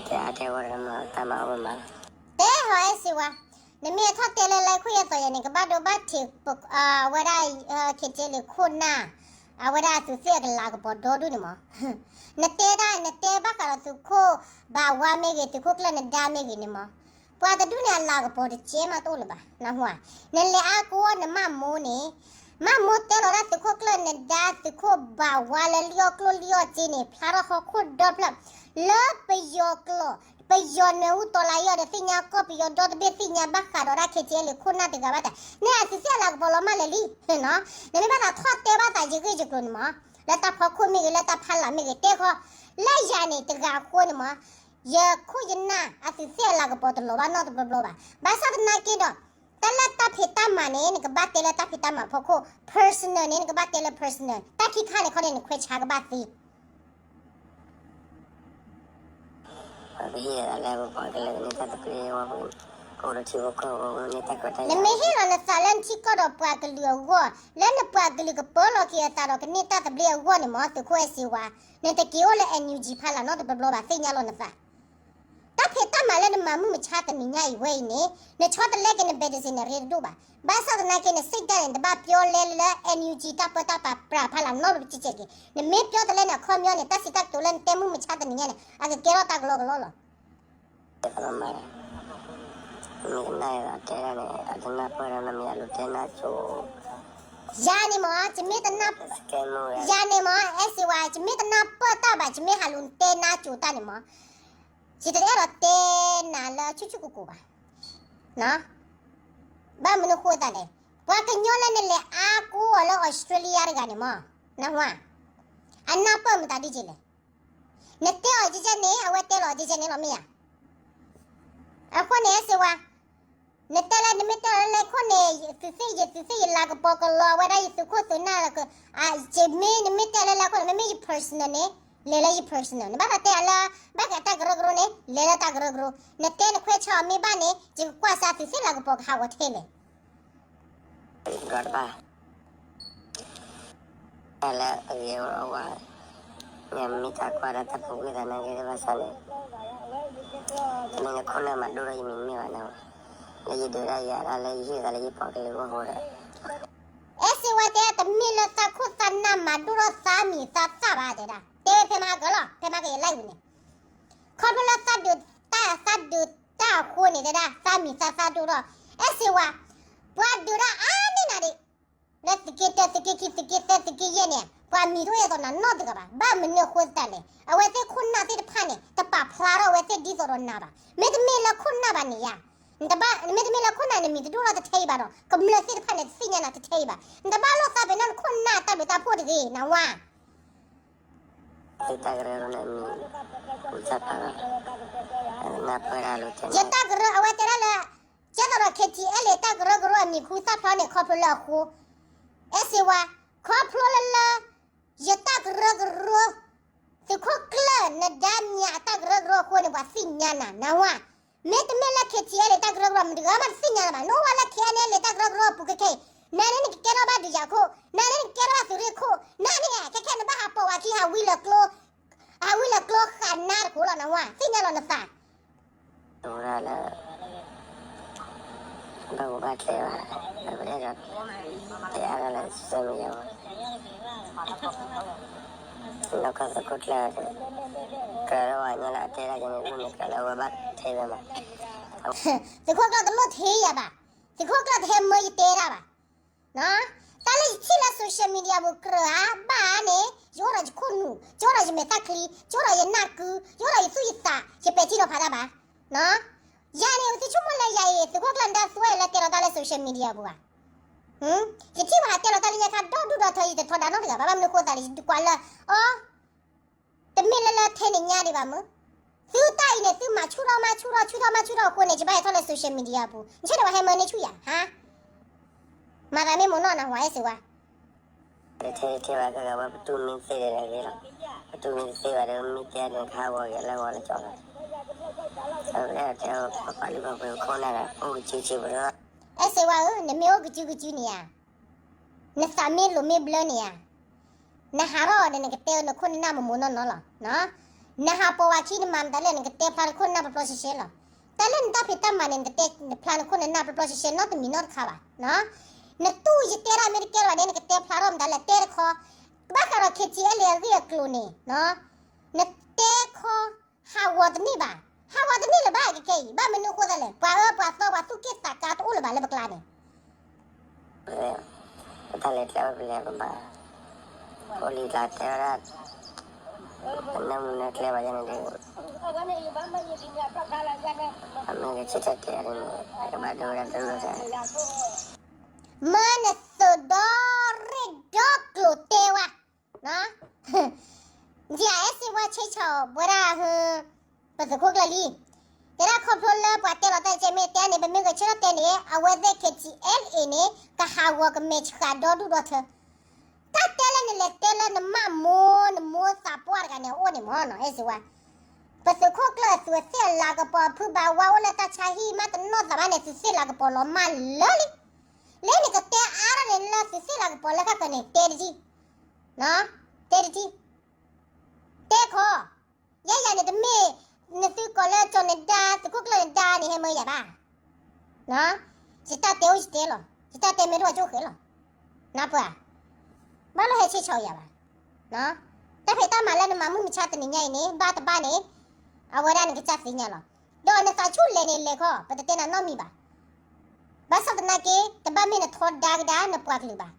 တဲအါတဲဝဲဒီးမၤတၢ်မၤအိၣ်မး. တဲဟီအဲၣ်စ့ဝါ, နမ့ၢ်ထီၣ်တဲလၢလၢခိၣ်ယဲၢ်သီးယဲၢ်န့ၣ် ကဘၣ်ဒိဘၣ်ထံး, အဝဲဒၣ် ခဲကဲလံခိၣ်နၢ်, အဝဲဒၣ်သုးသ့ၣ်အကလၤကပီၤဒီဒူၣ်န့ၣ်မး. နတဲဒၣ် နတဲဘၣ်ဃးဒီးသုးခိၣ်ဘၣ်ဝါမ့ၢ်ဂ့ၤ သုးခိၣ်ကျၢၢ်နဒါမ့ၢ်ဂ့ၤန့ၣ်မး, ပှၤတဒူၣ်န့ၣ် အလၤကပီၤတကဲမးတအိၣ်လၢၤဘၣ်, နဟူဧါ. နလဲၤအါကိးနမၢ်မိၢ်န့ၣ်, မၢ်မိၢ်တဲလီၤဒၣ်သုးခိၣ်ကျၢၢ်နဒါ သုးခိၣ်ဘၣ်ဝါလၢလံၣ်အီၣ်ကျိၣ်လံၣ်အီၣ်စ့န့ၣ် ဖျါထီၣ်ဟီၣ်ခိၣ်ဒီဖျၢၣ်, လၢပယီၤကျိာ်, ပယီၤနွဲၣ်ဟူတီလါယီၤဒီးသ့ၣ်ညါကီၢ်ပယီၤဒီတဘ့ၣ်သ့ၣ်ညါဘၣ်ဃးဒီးဒၣ် ခဲကဲလံခိၣ်နၢ် တဂၤဘၣ်တၢ်, နအသုးသ့ၣ်အလၤကပီၤလီၤမၢ်လဲၤလံ, နမ့ၢ်ဘၣ်သးထီၣ်တဲဘၣ်သးယဂ့ၢ်ယကျိၤန့ၣ်မး, လၢတၢ်ဖီခိၣ်မ့ၢ်ဂ့ၤ လၢတၢ်ဖီလာ်မ့ၢ်ဂ့ၤ တဲခီ, လၢယၤန့ၣ်တဂၤအဃိန့ၣ်မး, ယခိၣ်ယနၢ်အသုးသ့ၣ်အလၤကပီၤတလီၤဘၣ်နီတဘျီဘျီဘၣ်. ဘၣ်ဆၣ်သနာ်က့ဒီး, တၢ်လၢတၢ်ဖံးတၢ်မၤန့ၣ် နကဘၣ်တဲလၢတၢ်ဖံးတၢ်မၤဖီခိၣ်, personal န့ၣ် နကဘၣ်တဲလၢ personal, တၢ်ခံခါန့ၣ်ခီန့ၣ် နခွဲးဆါကဘၣ်သ့ နမ့ၢ်ဟ့ၣ်လီၤလၢပှၤကလုာ်န့ၢ်တၢ်သဘျ့အဂီၢ်, အိၣ်ဒီးထံဖိကီၢ်ဖိန့ၢ်တၢ်ခွဲးတၢ်ယာ်, နမ့ၢ်ဟ့ၣ်လီၤနသးလၢနထံကီၢ်ဒီးပှၤကလုာ်အဂီၢ်, လၢနပှၤကလုာ်ကပၢလီၤက့ၤအသးဒီးကန့ၢ်တၢ်သဘျ့အဂီၢ်န့ၣ်မး, သုးခိၣ်အဲၣ်စ့ဝါ, နတက့ၤအိၣ်လၢ NUG ဖီလာ်နီတဘျီဘျီဘၣ်, သ့ၣ်ညါလီၤနသး. တၢ်ဖံးတၢ်မၤလၢနမၤမုၢ်မဆါတနံၤညါအံၤဝဲအံၤန့ၣ်, နဆီတလဲက့ၤန business န့ၣ် ရ့တဒိၣ်ဘၣ်. ဘၣ်ဆၣ်သနာ်က့ နစံးတၢ်န့ၣ် နတဘၣ်ပျီလဲလၢ NUG တၢ်ပၢတၢ်ပြးဖီလာ်နီတဘျီဘျီဘၣ်. နမ့ၢ်ပျီတလဲန့ၣ် အခီပညီန့ၣ် တၢ်စံးတၢ်ကတိၤလၢနတဲမုၢ်မဆါတနံၤညါန့ၣ် အကကဲထီၣ်တၢ်ကလီကလီလီၤ. ယၤန့ၣ်မး, ယမ့ၢ်တနၢ်, ယၤန့ၣ်မး, အဲၣ်စ့ဝါ, ယမ့ၢ်တနၢ်ပၢၢ်တၢ်ဘၣ်, ယမ့ၢ်ဟးလူၤတဲနၢ်ကၠိၤတၢ်န့ၣ်မး, ယတအဲၣ်ဒိးတဲနၤလၢဆူၣ်ဆူၣ်ကိၢ်ကိၢ်ဘၣ်. ဘၣ်မနုၤဃိသတးလဲၣ်, ပှၤကညီလၢနလဲၤအါကိးအီၤလၢ Australia တဂၤန့ၣ်မ့ၢ်, နၢ်ဟူဧါ, အနၢ်ပၢၢ်မတၤဒ်လဲၣ်. နတဲအီၤကဲကဲန့ၣ် အဝဲတဲလီၤကဲကဲန့ၣ်လီၤ မ့ၢ်ဧါ. အဃိန့ၣ် အဲၣ်စ့ဝါ, နတဲလၢ နမ့ၢ်တဲလၢလဲၤခိၣ်န့ၣ် သုးသ့ၣ်ယသုးသ့ၣ်ယလၤကပီၤကလီၤဝဲဒၣ်ယသုးခိၣ်သုးနၢ်လၢ, မ့မ့ၢ်နမ့ၢ်တဲလၢလဲၤခိၣ်န့ၣ် မ့မ့ၢ်ယ personal န့ၣ်, လဲၤလၢယ personal န့ၣ် ဘၣ်သးတဲအလၢ, ဘၣ်ဃးတၢ်ကရၢကရိန့ၣ် လဲၤလၢတၢ်ကရၢကရိ, နတဲနခွဲးဆါအီၤမ့ၢ်ဘၣ်န့ၣ် ယကကွၢ်စၢ်သုးသ့ၣ်လၤကပီၤကဟးဂီၤထဲလဲၣ် ဘၣ် တၢ်လၢအဂ့ၤအဝဲ, မ့ၢ်တၢ်ကွၢ်ဒီးတၢ်ပူၤကွံာ်သးနာ်က့ဘၣ်ဆၣ်န့ၣ်, မ့ၢ်နခိၣ်နၢ်မၤဒိၣ်ထီၣ်ယမံၤမ့ၢ်ဘၣ်နၤ, လၢယဒုးတၢ်ယၤတၢ်လၢယဟ့ၣ်သးလၢယပှၤကလုာ်အဂီၢ်ဒီး, အဲၣ်စ့ဝါတဲ တမ့ၢ်လၢသးခိၣ်သးနၢ်မၤဒိၣ်ထီၣ်သးမံၤသးသၣ်ဘၣ်တဲဒၣ်, တဲဝဲဖဲမဟါကလီၤ ဖဲမဟါကယ live န့ၣ်, ခီဖျိလၢသးဒုးတၢ်သးဒုးတၢ်အဃိန့ၣ်တဲဒၣ် သးမံၤသးသၣ်ဒိၣ်ထီၣ်, အဲၣ်စ့ဝါ, ပှၤဒုးတၢ်အါန့ၢ်နၤဒံး လၢသုးက့တၢ သုးက့ခံ သုးက့သၢ သုးက့ယဲၢ်န့ၣ် ပှၤမံၤတအိၣ်အဲၣ်သိးနၤနီတဂၤဘၣ်. ဘၣ်မနုၤအဃိသတးလဲၣ်, အဝဲသ့ၣ်ခိၣ်နၢ်သ့ၣ်တဖၣ်န့ၣ် တပာ်ဖျါထီၣ်အဝဲသ့ၣ်ဒ်သိးဒီးနၤဘၣ်. မ့တမ့ၢ်လၢခိၣ်နၢ်ဘၣ်န့ၣ်ယၤ, မ့တမ့ၢ်လၢခိၣ်နၢ်နမံၤတဒိၣ်ထီၣ်တထဲအံၤဘၣ်ဒီး ကမျၢၢ်သ့ၣ်တဖၣ်န့ၣ် တသ့ၣ်ညါနၤတထဲအံၤဘၣ်. နတဘၣ်လိာ်သးဖဲနီၢ်နခိၣ်နၢ်တၢ်ဘျုးတၢ်ဖှိၣ်တဂ့ၤ နဝါ တၢ်ကရၢကရိန့ၣ် ယတၢ်ကရၢအဝဲတဲဒၣ်လၢ, ကဲသိးဒီး KTLA တၢ်ကရၢကရိအမံၤခူသၣ်ဖျါန့ၣ် ခီဖျိလၢအဃိ, အဲၣ်စ့ဝါ, ခီဖျိလၢလၢ, ယတၢ်ကရၢကရိ, သုးခိၣ်ကျၢၢ်နဒါမံၤအတၢ်ကရၢကရိအဃိန့ၣ် ပှၤသ့ၣ်ညါနၤ နဝါ, မ့တမ့ၢ်လၢ KTLA တၢ်ကရၢကရိ မတဂၤမးတသ့ၣ်ညါနၤဘၣ်. နအိၣ်ဝဲလၢ KNLA တၢ်ကရၢကရိအပူၤခဲခဲအံၤ, နန့ၣ်နကကဲထီၣ်ဘၣ်ဒုးယၤခိၣ်, နန့ၣ်နကကဲထီၣ်ဘၣ်သုးရ့ၣ်ခိၣ်, နန့ၣ် ခဲခဲနဘၣ်ဟးပိာ်ဝဲခံ ဟးဝံလၢကျိ, ဟးဝံလၢကျိဃာ်နါတခိၣ်လီၤ နဝါ, သ့ၣ်ညါလီၤနသး တဝဲဒၣ်လၢ ဘၣ်ပူၤဘၣ်ချဲဘၣ်, ပအဲၣ်ဒိးတဲအါထီၣ်လၢ social media ပူၤ, နီၢ်ကီၢ်သုးခိၣ်ကျၢၢ်, ကြၢးလၢပှၤကညီလၢအတဲဒၣ်ကန့ၣ် မ့ၢ်ကြၢးလၢအဝဲဘၣ်ထဲဝဲမး, သုးခိၣ်ကျၢၢ်တလိၣ်ထဲယၤဘၣ်, သုးခိၣ်ကျၢၢ်တဟဲမၢယတဲဒၣ်ဘၣ် တၢ်လၢယထံၣ်လၢ social media ပူၤကြၢးဧါ ဘၣ်ဧါန့ၣ် ယအိၣ်ဒီးယခိၣ်နူာ်, ယအိၣ်ဒီးယမဲာ်ချံ, ယအိၣ်ဒီးယနၢ်ကု, ယအိၣ်ဒီးယသူၣ်ယသး, ယပဲာ်ထံနီၤဖးတၢ်ဘၣ်. ယၤန့ၣ် သုဆိကမိၣ်လၢယၤအံၤ သုးခိၣ်ကျၢၢ်နဒါသွဲလၢတဲလီၤတၢ်လၢ social media ပူၤဧါ. ယထံၣ်ပှၤဟးတဲလီၤတၢ်လၢညါခါဒီဒူၣ်ဒီထၢ ယတထီဒါနီတဂၤဘၣ်, ဘၣ်မနုၤဃိသတးလဲၣ် ယကွၢ်လၢအီၤ တမ့ၢ်လၢလၢထဲန့ၣ်ညါဒံးဘၣ်မုၢ်, သုတၢ်အံၤန့ၣ် သုမၤဆူၣ်ထီၣ်မၤဆူၣ်ထီၣ် ဆူၣ်ထီၣ်မၤဆူၣ်ထီၣ်အဃိန့ၣ် ယဘၣ်ဟဲထီၣ်လၢ social media ပူၤ, ယဆၢထၢၣ်ဝဲဟဲမၢန့ၢ်ဆူၣ်ယၤ ဟါ, မၤသးမ့ၢ်မိၢ်နီၢ်နၢ်ဟူအဲၣ်စ့ဝါ, ထဲထဲဘၣ်ကဂၤဝဲ ပတူၢ်မ့ၢ်သ့ဒီးဂ့ၤလီၤ, ပတူၢ်မ့ၢ်တသ့ဘၣ်ဒီး မ့ၢ်တဲန့ၣ် ကဟးဂီၤက့ၤလၢဂီၤလၢကီလီၤ, အဝဲတဲပပာ်လုၢ်ပာ်ပှ့ၤခိၣ်နၢ်ဒီး အိၣ်ကစုကစုပလီၤ, အဲၣ်စ့ဝါဧၢ နမ့ၢ်အိၣ်ကစုကစုန့ၣ်ဧါ နသးမ့ၢ်လိၤမ့ၢ်ဘျၢန့ၣ်ဧါ, နဟးထီၣ်ဒီးနကတဲနခိၣ်နနၢ်မိၢ်မိၢ်နီၢ်နီၢ်လီၤ. နဟးပိာ်ဝဲခံနမၤမတၤလဲၣ် နကတဲဖျါနခိၣ်နနၢ်ပျီပျီရှဲရှဲလီၤ. တၢ်လၢနတၢ်ဖံးတၢ်မၤန့ၣ် နကတဲဖျါနခိၣ်နနၢ်ပျီပျီရှဲရှဲ နီတမံၤနီတခါဘၣ်. နတူၢ်ယတဲဒၣ်မ့ၢ်တကဲလီၤဒီး နကတဲဖျါထီၣ်မတၤလဲၣ် တဲတခီ, ဘၣ်ဃးဒီး KTLA အဂ့ၢ်အကျိၤန့ၣ် နတဲခီ ဟးဂီၤတန့ၢ်ဘၣ်, ဟးဂီၤတန့ၢ်လၢၤဘၣ်ခဲခဲအံၤ, ဘၣ်မနုၤအဃိသတးလဲၣ်, ပှၤအၢပှၤသီပှၤသူၣ်က့ၣ်သးကါတအိၣ်လၢၤဘၣ်လၢပကျါန့ၣ် ပတၢ်လဲၤကျဲအိၣ်ပလဲၤပဘၣ်, အိၣ်လံကျါတဲဝဲဒၣ်, ပနၢမူနၢကျဲဘၣ်ယၤန့ၣ်ဒီး, အမ့ၢ်ကဆၢထၢၣ်တဲန့ၣ် အကဘၣ်ဒိဝဲဒၣ်တလိၣ်စၢ်, မၢနသုးဒီရ့ၣ်ဒီကျိၤတဲဝဲ ယအဲၣ်စ့ဝါဆဲးဆီၣ်ဝဲဒၣ်, ပသုးခိၣ်ကျၢၢ်လံ, တဲဒၣ်ခီဖျိလၢပှၤတဲလီၤတၢ်ကဲမ့ၢ်တဲန့ၣ် ပမ့ၢ်ဂဲၤဆၢထၢၣ်တဲန့ၣ် အဝဲသ့ၣ် KTLA န့ၣ် ကဟးဂီၤကမဲာ်ဆှးဒီဒူၣ်ဒီထၢ, တၢ်တဲလၢနလဲၤတဲလၢနမၢ်မိၢ် နမိၢ်သးပှၢ်တဂၤန့ၣ် အအိၣ်န့ၣ်မ့ၢ်နီၤ အဲၣ်စ့ဝါ, ပသုးခိၣ်ကျၢၢ်သုးသ့ၣ်အလၤကပီၤဖုဘၣ်ဝါအိၣ်လၢတၢ်ဆါဟံၣ်မးတနီၢ်သးဘၣ်န့ၣ် သုးသ့ၣ်လၤကပီၤလီၤမၢ်လၢာ်လံ, လၢနကတဲအါထီၣ်န့ၣ်လၢသုးသ့ၣ်လၤကပီၤလၢဃၣ်ဃၢၤန့ၣ် တဲတထံၣ်, တဲတထံၣ်, တဲခီ, ယဲယၤန့ၣ်တမ့ၢ်, နသုးကိးလၢကၠီၤနဒါ သုးခိၣ်ကျၢၢ်နဒါန့ၣ် ဟဲမၢယၤဘၣ်, ယတၢ်တဲအိၣ်ယတဲလီၤ, ယတၢ်တဲမ့ၢ်တအိၣ်ကၠိဃဲၤလီၤ, နၢ်ပှၤ, ဘၣ်လီၤဟဲဆဲးဆီၣ်ယၤဘၣ်, တၢ်ဖံးတၢ်မၤလၢနမၤမုၢ်မဆါတနံၤညါအံၤန့ၣ် ဘၣ်တဘၣ်န့ၣ်, အဝဲဒၣ်နကစၢ်သ့ၣ်ညါလီၤ, ဒီးနသးဆူၣ်လဲၤန့ၣ်လဲၤခီ ပတတဲနၤနီတမံၤဘၣ် ဘၣ်ဆၣ်သနာ်က့ တဘၣ်မ့ၢ်နထီဒါကဒါနပှၤကလုာ်ဘၣ်,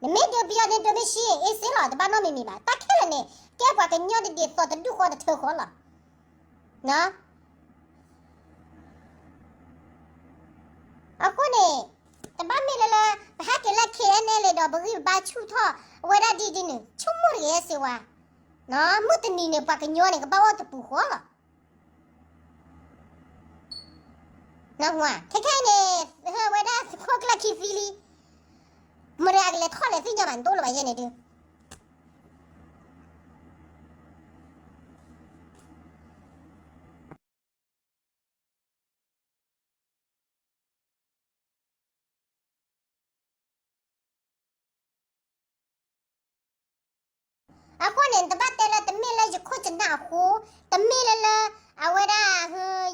နမ့ၢ်ဒုးပယီၤန့ၣ်ဒုးမ့ၢ်ဆံးအ့ၣ်စ့လီၤ တဘၣ်နီတမံၤမံၤဘၣ်, တၢ်ခဲလၢာ်န့ၣ် ကဲပှၤကညီတဒ်သိးတဒူၣ်ဃီတထၢဃီလီၤ, န အဃိန့ၣ် တဘၣ်မ့ၢ်လၢလၢ ပဟဲက့ၤလၢ K N L A ဒီးပဂံၢ်ပဘါဆူၣ်ထီၣ် အဝဲဒၣ်ဒ်ဒ်န့ၣ် ဆိကမိၣ်တဂ့ၤ အဲၣ်စ့ဝါ, မုၢ်တနံၤန့ၣ် ပှၤကညီန့ၣ် ကဘၣ်အိၣ်တပူၤဃီလီၤ. ခဲခဲအံၤန့ၣ် ဝဲဒၣ်သုးခိၣ်ကျၢၢ်ခံသံလံ, မတၤကလဲၤထီၣ်လဲၤသ့ၣ်ညါဘၣ် နတအိၣ်လၢၤဘၣ်ယဲန့ၣ်ဒုး အဃိန့ၣ် နတဘၣ်တဲလၢတမ့ၢ်လၢယခိၣ်ယနၢ်အဃိ, တမ့ၢ်လၢလၢ အဝဲဒၣ်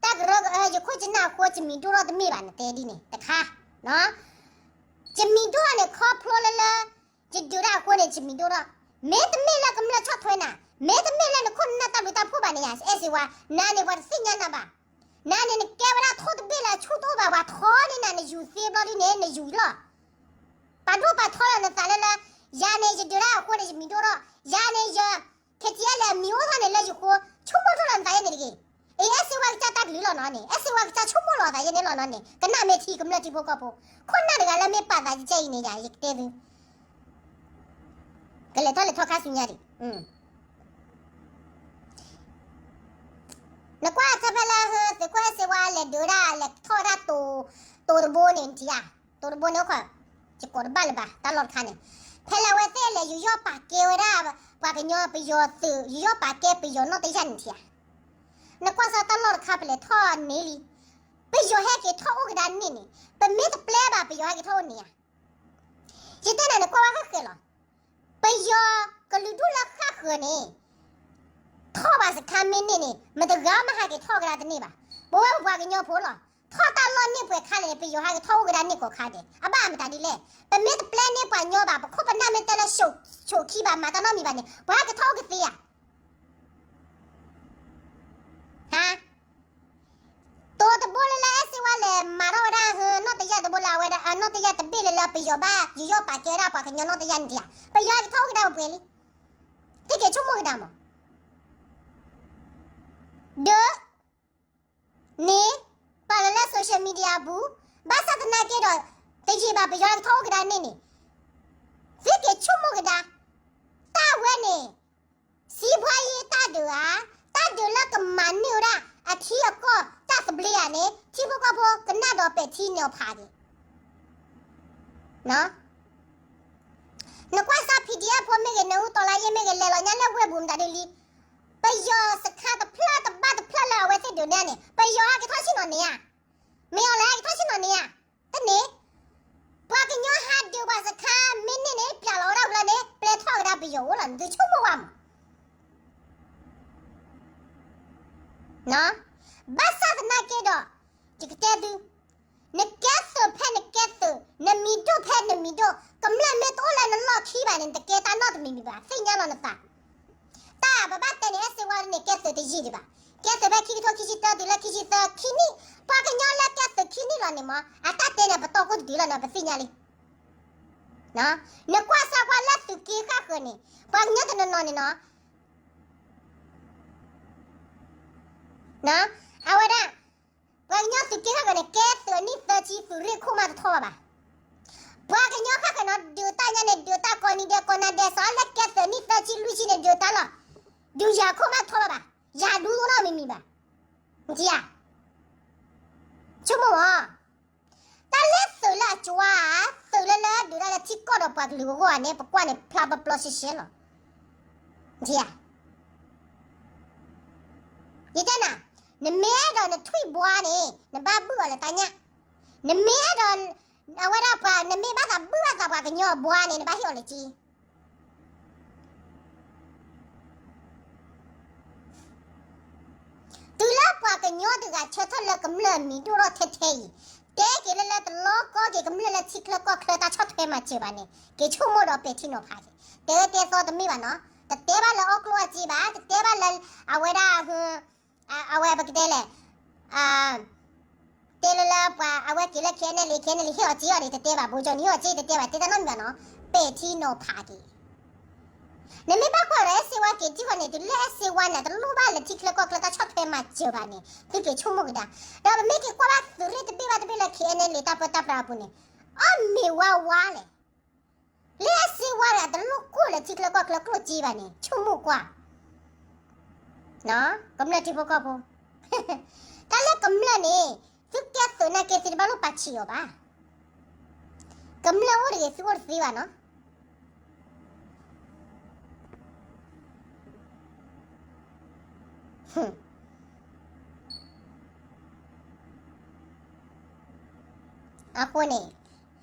တၢ်ကရၢ ယခိၣ်ယနၢ်အဃိ ယမံၤဒိၣ်ထီၣ်တမ့ၢ်ဘၣ် နတဲဒ်န့ၣ်တခါ, ယမံၤဒိၣ်န့ၣ် ခီဖျိလၢလၢ ယဒုးတၢ်အဃိန့ၣ် ယမံၤဒိၣ်ထီၣ်, မ့တမ့ၢ်လၢကမျၢၢ်ဆီၣ်ထွဲနၤ, မ့တမ့ၢ်လၢနခိၣ်နနၢ်တၢ်ဘျုးတၢ်ဖှိၣ်ဘၣ်န့ၣ်ယၤ အဲၣ်စ့ဝါ, နၤန့ၣ်ပှၤတသ့ၣ်ညါနၤဘၣ်, နၤန့ၣ်နကဲဝဲဒၣ်ထိၣ်တဘ့ၣ်လၢ အဆူၣ်တအိၣ်ဘၣ် ပှၤထီန့ၢ်နၤ နယူၤသ့ဘျီဒ်န့ၣ် နယူၤလီၤ ပာ်ဒိၣ်ပာ်ထီလီၤနသးလၢလၢ, ယၤန့ၣ် ယဒုးတၢ်အဃိန့ၣ် ယမံၤဒိၣ်ထီၣ်, ယၤန့ၣ် ယ KTLA အမံၤအိၣ်ထီၣ်န့ၣ်လၢယဃိ, ဆိကမိၣ်ထီၣ်လီၤနသးယဲန့ၣ်တဂ့ၤ. အ့ အဲၣ်စ့ဝါကစၢ်တၢ်ကလုၢ်လီၤနီၤန့ၣ်, အဲၣ်စ့ဝါကစၢ်ဆိကမိၣ်လီၤသးယဲန့ၣ်လီၤနီၤန့ၣ်, ကနၣ်မ့ၢ်ထံကမျၢၢ်ထံဖိကီၢ်ဖိ, ခိၣ်နၢ်တဂၤလၢမ့ၢ်ပာ်သးယကဲအံၤန့ၣ်ယၤ ယကတဲသု ကလဲၤထီၣ်လဲၤထီၣ်ခါဆူညါဒံး, နကွၢ်တၢ်ဖဲလၢ သုးခိၣ်အဲၣ်စ့ဝါလဲၤဒုးဒၣ် လဲၤထီၣ်ဝဲဒၣ်တိၤ, တိၤတဘိန့ၣ် နထံၣ်ဧါ, တိၤတဘိန့ၣ်အိၣ်ခိး, ယကိးတဘၣ်လၢၤဘၣ် တၢ်လီၢ်တခါန့ၣ်, ဖဲလၢအဝဲသ့ၣ်လဲၤယူးယီၣ်ပာ်ကဲဝဲဒၣ် ပှၤကညီပယီၤသုး ယူးယီၣ်ပာ်ကဲပယီၤနီၣ်တယၢ်န့ၣ်ထံၣ်ဧါ, နကွၢ်စ့ၢ်တၢ်လီၢ်တခါ ပလဲၤထီၣ်န့ၢ်လံ, ပယီၤဟဲက့ၤထီၣ်အိၣ်ကဒါန့ၣ်န့ၣ်, ပမ့ၢ်တပျဲဘၣ် ပယီၤဟဲက့ၤထီၣ်အိၣ်န့ၣ်ဧါ ယတဲနၤန့ၣ် ကွၢ်ဝဲဃၣ်ဃၢၤလီၤ, ပယီၤကလုာ်ဒူၣ်လၢဃၣ်ဃၢၤန့ၣ် ထီၣ်ဘၣ်စခါမ့ၢ်န့ၢ်န့ၣ် မတဂၤမးဟးက့ၤထီၣ်ကဒါတန့ၢ်ဘၣ်, ပဝဲပပှၤကညီဖိလီၤ, ထီၣ်တၢ်လီၢ်န့ၢ်ပှဲၤခါန့ၣ် ပယီၤဟဲက့ၤထီၣ်အိၣ်ကဒါန့ၢ်ကိးခါဒဲး, အဘၣ်မတၤဒ်လဲၣ်, ပမ့ၢ်တပျဲန့ၢ်ပှၤကညီဘၣ် ပခိၣ်ပနၢ်မ့ၢ်တဲလၢ ဆိးခံဘၣ် မၤတၢ်နီတမံၤဘၣ်န့ၣ် ပှၤဟဲက့ၤထီၣ်အိၣ်ကသ့ဧါ တိၤတဘိလၢလၢအဲၣ်စ့ဝါလဲၤမၤထီၣ်ဝဲဒၣ် နီၣ်တယၢ်တဘိလၢအဝဲဒၣ် နီၣ်တယၢ်တဘ့ၣ်လၢလၢပယီၤဘၣ် ယူးယီၣ်ပာ်ကဲဝဲဒၣ်ပှၤကညီနီၣ်တယၢ်န့ၣ်ထံၣ်ဧါ, ပယီၤဟဲက့ၤထီၣ်အိၣ်ကဒါပှဲၤပှဲၤလံ, သုက့ၤဆိကမိၣ်ကဒါမး ဒီး န့ၣ် ပာ်လီၤလၢ social media အပူၤ, ဘၣ်ဆၣ်သနာ်က့ဒီး တယံာ်ဘၣ်ပယီၤဟဲက့ၤထီၣ်အိၣ်ကဒါန့ၢ်န့ၣ်, သုက့ၤဆိကမိၣ်ကဒါ, တၢ်ဝဲန့ၣ် စံးဘှါယ့တၢ်ဒုးဧါ, တၢ်ဒုးလၢကမၤန့ၢ်ဝဲဒၣ် အထံအကီၢ်တၢ်သဘျ့ဧါန့ၣ် ထံဖိကီၢ်ဖိကနၣ်ဒီးပဲာ်ထံနီၤဖးက့ၤ နကွၢ်စၢ် PDF ဖိမ့ၢ်ဂ့ၤ နအူတီလါယ့မ့ၢ်ဂ့ၤ လဲၤလီၤညါလၢဝ့ၢ်ပူၤမတၤဒ်လံ, ပယီၤစခါတဖျၢၣ်တဘၣ်တဖျၢၣ်လၢအဝဲသ့ၣ်ဒုးနဲၣ်န့ၣ် ပယီၤဟဲက့ၤထီၣ်ဆ့ၣ်နီၤန့ၣ်ဧါ, မ့ၢ်အီၤလၢဟဲက့ၤထီၣ်ဆ့ၣ်နီၤန့ၣ်ဧါ, တန့ၣ်, ပှၤကညီဟးဒုးပှၤစခါမ့ၢ်န့ၢ်န့ၣ် ပျၢ်လီၤဝဲဒၣ်ဖျါန့ၣ် ပျဲထီၣ်ကဒါပယီၤအိၣ်လီၤ နသုဆိကမိၣ်ဝဲမး ဘၣ်ဆၣ်သနာ်က့ဒီး, ယကတဲသု, နကဲသုးဖဲနကဲသုး, နမံၤဒိၣ်ဖဲနမံၤဒိၣ်, ကမျၢၢ်မ့ၢ်တအိၣ်လၢနလီၢ်ခံဘၣ်န့ၣ် နတကဲတၢ်နီတမံၤမံၤဘၣ် သ့ၣ်ညါလီၤနသး, တၢ်ပဘၣ်တဲန့ၣ် အဲၣ်စ့ဝါန့ၣ် ကဲသုးတယံာ်ဒံးဘၣ်, ကဲသုးဖဲခံကထိခံဆံတၢတုၤလၢခံဆံသၢခံနံၣ်, ပှၤကညီလၢကဲသုးခံနံၣ်လီၤန့ၣ်မး အတၢ်တဲန့ၣ် ပတီၢ်ကိၣ်တတုၤလီၤန့ၣ် ပသ့ၣ်ညါလံ နကွၢ်စၢ်ကွၢ်လၢသုးက့ဃၣ်ဃၢၤန့ၣ်, ပှၤကညီတနီၤနီၤန့ၣ်နီၤ, အဝဲဒၣ်, ပှၤကညီသုးက့ဃၣ်ဃၢၤန့ၣ် ကဲသုးနံၣ်သၢဆံ သုးရ့ၣ်ခိၣ်မးတထီၣ်ဘၣ်ဘၣ်, ပှၤကညီဃၣ်ဃၢၤနီၤ ဒုးတၢ်ညါန့ၣ် ဒုးတၢ်ကိးနံၤဒဲး ကိးနၤဒဲး စးလၢကဲသုးနံၣ်သၢဆံလွံၢ်ဆံန့ၣ် ဒုးတၢ်လီၤ, ဒုးယၤခိၣ်မးတထီၣ်ဘၣ်ဘၣ်, ယၤဒူသိနီတမံၤမံၤဘၣ်, နထံၣ်ဧါ ဆိကမိၣ်မး, တၢ်လၢသုးလၢအကၠွါဧါ, သုးလၢလၢဒုးတၢ်လၢထံကီၢ်ဒီးပှၤကလုာ်အဂီၢ်ဧါန့ၣ် ပကွၢ်န့ၣ်ဖျါပျီရှဲရှဲလီၤ, နထံၣ်ဧါ, ယတဲနၤ, နမ့ၢ်အဲၣ်ဒိးနထွံၣ်ဘှါန့ၣ် နဘၣ်ဘုၣ်အီၤလၢတၢ်ညၣ်, နမ့ၢ်အဲၣ်ဒိး, အဝဲဒၣ်ပှၤ နမ့ၢ်ဘၣ်သးဘုၣ်ဘၣ်သးပှၤကညီအဘှါန့ၣ် နဘၣ်ဟ့ၣ်အီၤလၢက့ တုၤလၢပှၤကညီတဂၤဆၢထၢၣ်လၢကမျၢၢ်မံၤဒိၣ်ထီၣ်ထဲထဲအံၤ, တဲက့ၤလၢလၢတလီကီက့ၤကမျၢၢ်လၢထံချၢကီၢ်ချၢတၢ်ဆီၣ်ထွဲမၤစၢၤဘၣ်န့ၣ် က့ၤဆိကမိၣ်ဒီးပဲာ်ထံနီၤဖးက့ၤ, တဲတဲသီတမ့ၢ်ဘၣ်နီၤ, တတဲဘၣ်လၢအီၣ်ကျိၣ်အစ့ဘၣ်, တတဲဘၣ်လၢအဝဲဒၣ် အဝဲပကတဲလဲၣ်, တဲလၢလၢပှၤအဝဲက့ၤလၢ KNLA KNLA ဟ့ၣ်အီၤစ့အီၤန့ၣ် တတဲဘၣ်, ဗိုလ်ချုပ်န့ၣ် ဟ့ၣ်အီၤစ့တတဲဘၣ်, တဲတၢ်နီတမံၤဘၣ်နီၤ, ပဲာ်ထံနီၤဖးက့ၤ, နမ့ၢ်ဘၣ်ကွၢ်ဒီး အဲၣ်စ့ဝါက့ၤထံၣ်ဃီန့ၣ် တုၤလၢအဲၣ်စ့ဝါန့ၣ် တလိၣ်ဘၣ်လၢထံချၢကီၢ်ချၢတၢ်ဆီၣ်ထွဲမၤစၢၤဘၣ်န့ၣ် သုက့ၤဆိကမိၣ်ကဒါ. ဒီးပမ့ၢ်က့ၤကွၢ်ဘၣ်သုးရ့ၣ်တဘ့ၣ်ဘၣ်တဘ့ၣ်လၢ K N L A တၢ်ပၢတၢ်ပြးအပူၤန့ၣ် အီၣ်မ့ၤဝါဝါလဲၣ်. လၢအဲၣ်စ့ဝါဒီး တလိၣ်ကိၢ်လၢထံချၢကီၢ်ချၢကျိၣ်စ့ဘၣ်န့ၣ် ဆိကမိၣ်ကွၢ် ကမျၢၢ်ထံဖိကီၢ်ဖိ တၢ်လၢကမျၢၢ်န့ၣ် သုကဲသုးနာ်က့ သုတဘၣ်လိၣ်ပာ်ဆံးအီၤဘၣ်. ကမျၢၢ်အိၣ်တဂ့ၤ သုအိၣ်တသ့ဘၣ်နီၤ. အဃိန့ၣ်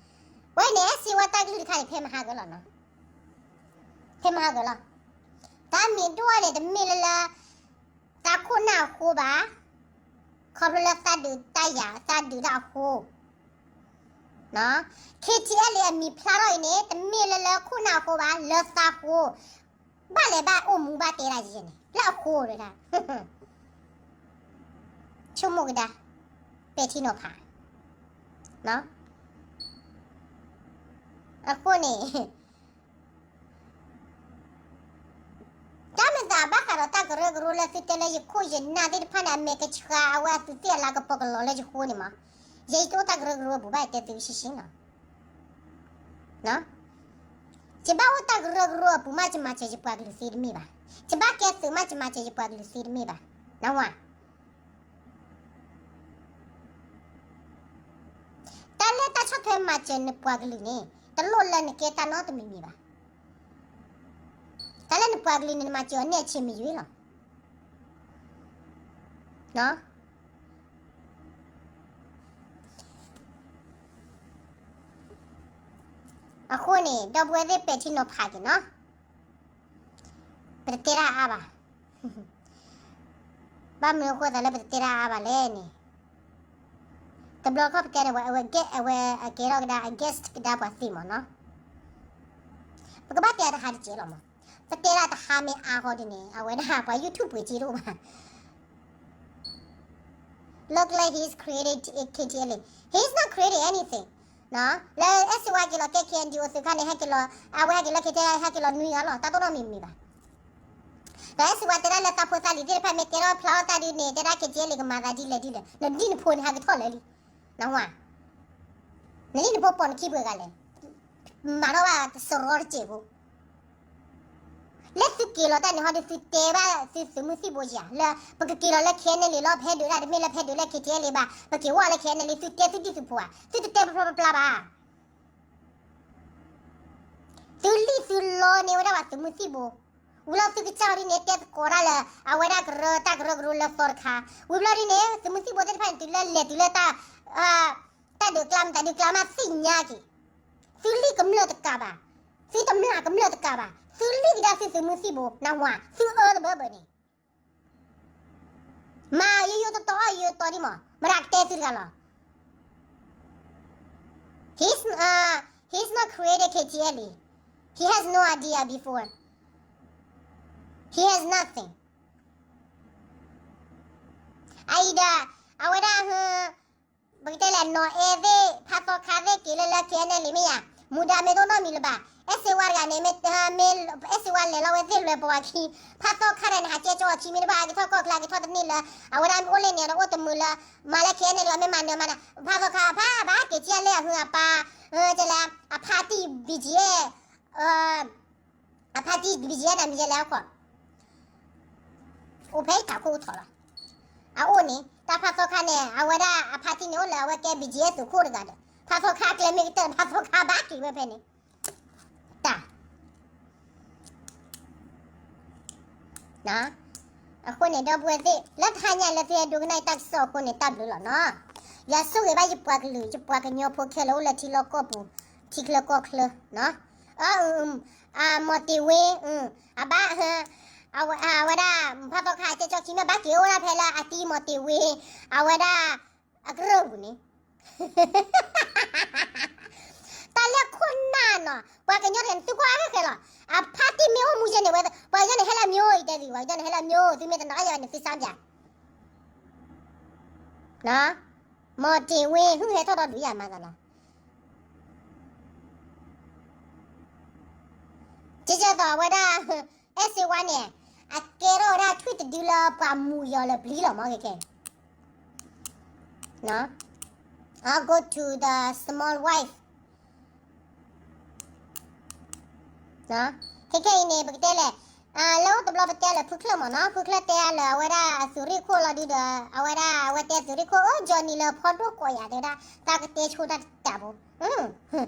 ဝဲန့ၣ် အဲၣ်စ့ဝါတၢ်ကလုၢ်တခါန့ၣ် ဖဲမဟါကလီၤနီၤ. ဖဲမဟါကလီၤ. တၢ်မ့ၢ်ဒိၣ်န့ၣ် တမ့ၢ်လၢလၢ တၢ်ခိၣ်နၢ်အဃိဘၣ်. ခီဖျိလၢသးဒုးတၢ်ယၤ သးဒုးတၢ်အဃိ K T L A အမံၤဖျါထီၣ်အံၤန့ၣ် တမ့ၢ်လၢလၢခိၣ်နၢ်အဃိဘၣ်, လၢသးဃိ ဘၣ်လဲၤဘၣ်အိၣ်မူဘၣ်တဲဒၣ်ယဲန့ၣ် လၢအဃိဒၣ် ဆိကမိၣ်ကဒါ ပဲာ်ထံနီၤဖး အဃိန့ၣ် တၢ်မ့ၢ်သးဘၣ်ဃးဒီးတၢ်ကရၢကရိလၢသုတဲလၢ ယခိၣ်ယနၢ်သ့ၣ်တဖၣ်န့ၣ် အမဲာ်ကဆှါ အဝဲအသူးသ့ၣ်အလၤကပီၤကလီၤလၢယဃိန့ၣ်မး, ယဲယတအိၣ်တၢ်ကရၢကရိအပူၤဘၣ် ယတဲသုဆှံဆှံနီၤ. ယဘၣ်အိၣ်တၢ်ကရၢကရိအပူၤမး ယမၤစၢၤယပှၤကလုာ်သ့တမ့ၢ်ဘၣ်. ယဘၣ်ကဲသုးမး ယမၤစၢၤယပှၤကလုာ်သ့တမ့ၢ်ဘၣ်. နဝၤ တၢ်လၢတၢ်ဆီၣ်ထွဲမၤစၢၤနပှၤကလုာ်န့ၣ် တလိၣ်လၢနကဲတၢ်နီတမံၤမံၤဘၣ်. တၢ်လၢနပှၤကလုာ်န့ၣ် နမၤစၢၤအီၤန့ၢ်အဆံးမ့ၢ်ယွၤလီၤ. အဃိန့ၣ် ဒီပုၢ်ဝဲၢ်သ့ၣ်ပဲာ်ထံနီၤဖးက့ၤနီၤ, ပတတဲတၢ်အါဘၣ်. ဘၣ်မနုၤအဃိသးလၢပတတဲတၢ်အါဘၣ်လဲၣ်န့ၣ်, တဘျီခီၣ်ပတဲန့ၣ် အဝဲ အဝဲ အကဲထီၣ်ကဒါ အ guest ကဒါပှၤသ့မးနီၤ. ပကဘၣ်တဲတဟါတကဲလီၤမး. ပတဲဒၣ်တဟါမ့ၢ်အါဃီဒ်န့ၣ် အဝဲဒၣ်ပှၤ YouTube ပှ့ၤက့တအိၣ်ဘၣ်. Look like he's created K T L A. He's not created anything. လၢအဲၣ်စ့ဝါက့ၤလီၤကဲ K N D O သုးခါန့ၣ် ဟဲက့ၤလီၤ အဝဲဟဲက့ၤလီၤ K T L A ဟဲက့ၤလီၤနွံဂၤလီၤ တၢ်တိၢ်နီၣ်မံၤမံၤဘၣ်. ဒီးအဲၣ်စ့ဝါတဲဒၣ်လၢသးဖိသးလံၤသ့ၣ်တဖၣ်မ့ၢ်ကဲထီၣ်ဖျါထီၣ်တၢ်ဒ်န့ၣ် တဲဒၣ် K T L A ကမၤသးဒ်လဲၣ်ဒ်လဲၣ် နဒ်နဖိန့ၣ်ဟးကထီၣ်လၢာ်လံ. နဝၤ နဒ်နဖိပိာ်နခံပှဲၤဂၤလဲၣ်. မၤထီၣ်ဘၣ်စရီတစဲးဖိ လၢသုက့ၤလီၤတၢ်န့ၣ်ဟီဒီး သုတဲဘၣ်သုသုးမုၢ်သံၣ်ဘိဧါ လၢပကက့ၤလီၤလၢ K N L A လီၤ ဖဲဒုးဒၣ်တမ့ၢ်လၢဖဲဒုးလၢ K T L A ဘၣ် ပက့ၤဝဲလၢ K N L A သုတဲသုဒ်သုဖိဧါ သုတတဲပျီပျီပျါဘၣ်. သုလံၣ်သုလီန့ၢ်ဝဲဒၣ်ဘၣ်သုးမုၢ်သံၣ်ဘိ, ဝံၤလီၤသုကစၢ်အီၤဒ်န့ၣ် တဲသကိးတၢ်လၢ အဝဲဒၣ်ကရၢတၢ်ကရၢကရိလၢသီတခါ, ဝံၤဘျီဒ်န့ၣ် သုးမုၢ်သံၣ်ဘိသ့ၣ်တဖၣ်န့ၣ် တုၤလၢလဲၤတုၤလၢတၢ် တၢ်ဒုးကျါမ့ၢ် တၢ်ဒုးကျါမးသ့ၣ်ညါက့ၤ, သုလံၣ်ကမျၢၢ်တကးဘၣ်, သုတမျၢ်ကမျၢၢ်တကးဘၣ်, သုလံၣ်ကဒါသုသုးမုၢ်သံၣ်ဘိ နဝၤ သုအၢတဘၢဘၢန့ၣ် မၤယိယိတီတီအီၣ်ယိယိတီဒံးမး မတၤကတဲသုတဂၤလီၤ. He's uh he's not created K T L A. He has no idea before. He has nothing. အအံၤဒီး အဝဲဒၣ် ပကတဲလဲၣ် နီၢ်အဲသ့ၣ် ဖးသီခါသ့ၣ်က့ၤလၢလၢ K N L A မ့ၢ်ယါ, မူဒါမ့ၢ်တအိၣ်နီတမံၤလၢၤဘၣ်. အဲၣ်စ့ဝါတဂၤန့ၣ် မ့ၢ် အဲၣ်စ့ဝါလဲၤလီၤဝဲသ့ၣ်လွဲၢ်ပဝးခံ, ဖးသီခါတဂၤန့ၣ် ဟးကဲကၠီအခံမ့ၢ်တဘၣ် ဟဲက့ၤထီၣ်ကီၢ်ချၢ ဟဲက့ၤထီၣ်တန့ၢ်လၢ အဝဲဒၣ်အိၣ်လၢန့ၣ်ဒီးအိၣ်တမုာ်လၢ မၤလၢ K N L A မ့ၢ်မၤနၢၤမၤနၢၤ ဖးသီခါ ဖးဘၣ်က့ၤကၠီလၢအဟုအပၢ် ကလဲၣ် အဖါတံၢ် B G F အဖါတံၢ် B G F န့ၣ်မ့ၢ်ယဲလဲၣ်အခိၣ် အိၣ်ဖဲတၢ်ခိၣ်အိၣ်ထီၣ်လီၤ. အအိၣ်န့ၣ် တၢ်ဖးသီခါန့ၣ် အဝဲဒၣ်အဖါတံၢ်န့ၣ်အိၣ်လၢအဝဲကဲ B G F သုးခိၣ်တဂၤဒီး ဖးသီခါအကျဲမ့ၢ်ကတၢၢ် ဖးသီခါဘၣ်က့ၤဝဲဖဲန့ၣ် တၢ် အဃိန့ၣ် ဒီပုၢ်ဝဲၢ်သ့ၣ် လၢတဟါညါလၢသုဟဲဒိကနၣ်တၢ်ကစီၣ်အဃိန့ၣ် တၢ်ဘျုးလီၤနီၤ. ယွၤဆိၣ်ဂ့ၤဘၣ်ယပှၤကလုာ် ယပှၤကညီဖိခဲလၢာ်အိၣ်လၢထံလီၢ်ကီၢ်ပူၤ ထံချၢကီၢ်ချၢ အ မီၢ်တ့ၢ်ဝ့ အဘၣ် အဝဲဒၣ် ဖးသီခါအကၠီခံမ့ၢ်ဘၣ်က့ၤအိၣ်ဒၣ်ဖဲလၢအတံၤမီၢ်တ့ၢ်ဝ့ အဝဲဒၣ် အကရၢၢ်ပူၤန့ၣ် တၢ်လၢခိၣ်နၢ်နီၤ ပှၤကညီတဂၤန့ၣ် သုကွၢ်အါခဲလီၤ. အဖါတံၢ်မ့ၢ်အိၣ်မူယဲန့ၣ်ဝဲ ပှၤကညီန့ၣ်ဟဲလၢအမျိုး ယတဲသု ပှၤကညီန့ၣ်ဟဲလၢအမျိုး သုမ့ၢ်တနာ်အါယၤဘၣ်န့ၣ် သုစၢ်ပၠး မီၢ်တ့ၢ်ဝ့ ဟုဟဲထီၣ်ဒီးဒုးယၤမၤသးလီၤ. ကဲသိးအဝဲဒၣ် အဲၣ်စ့ဝါန့ၣ် အကဲထီၣ်ဝဲဒၣ်ထွံၣ်တဒုလၢပှၤမူၤယီၤလၢပျံၤလီၤမ့ၢ်ကဲကဲ I'll go to the small wife. ခဲခဲအံၤန့ၣ် ပကတဲလဲၣ်, လၢအိၣ်တဘျီပတဲလၢဖုချၢၣ်မ့ၢ်နီၤ, ဖုချၢၣ်တဲအါလၢအဝဲဒၣ်အသုးရ့ၣ်ခိၣ်လီၤဒုဒီး အဝဲဒၣ်အဝဲတဲသုးရ့ၣ်ခိၣ် အၢ Johnny လၢဖီဒိၣ်ကိးယၤတဲဝဲဒၣ် တၢ်ကတဲဆိတၢ်တတးဘိ, တယံာ်ဘၣ်ခံ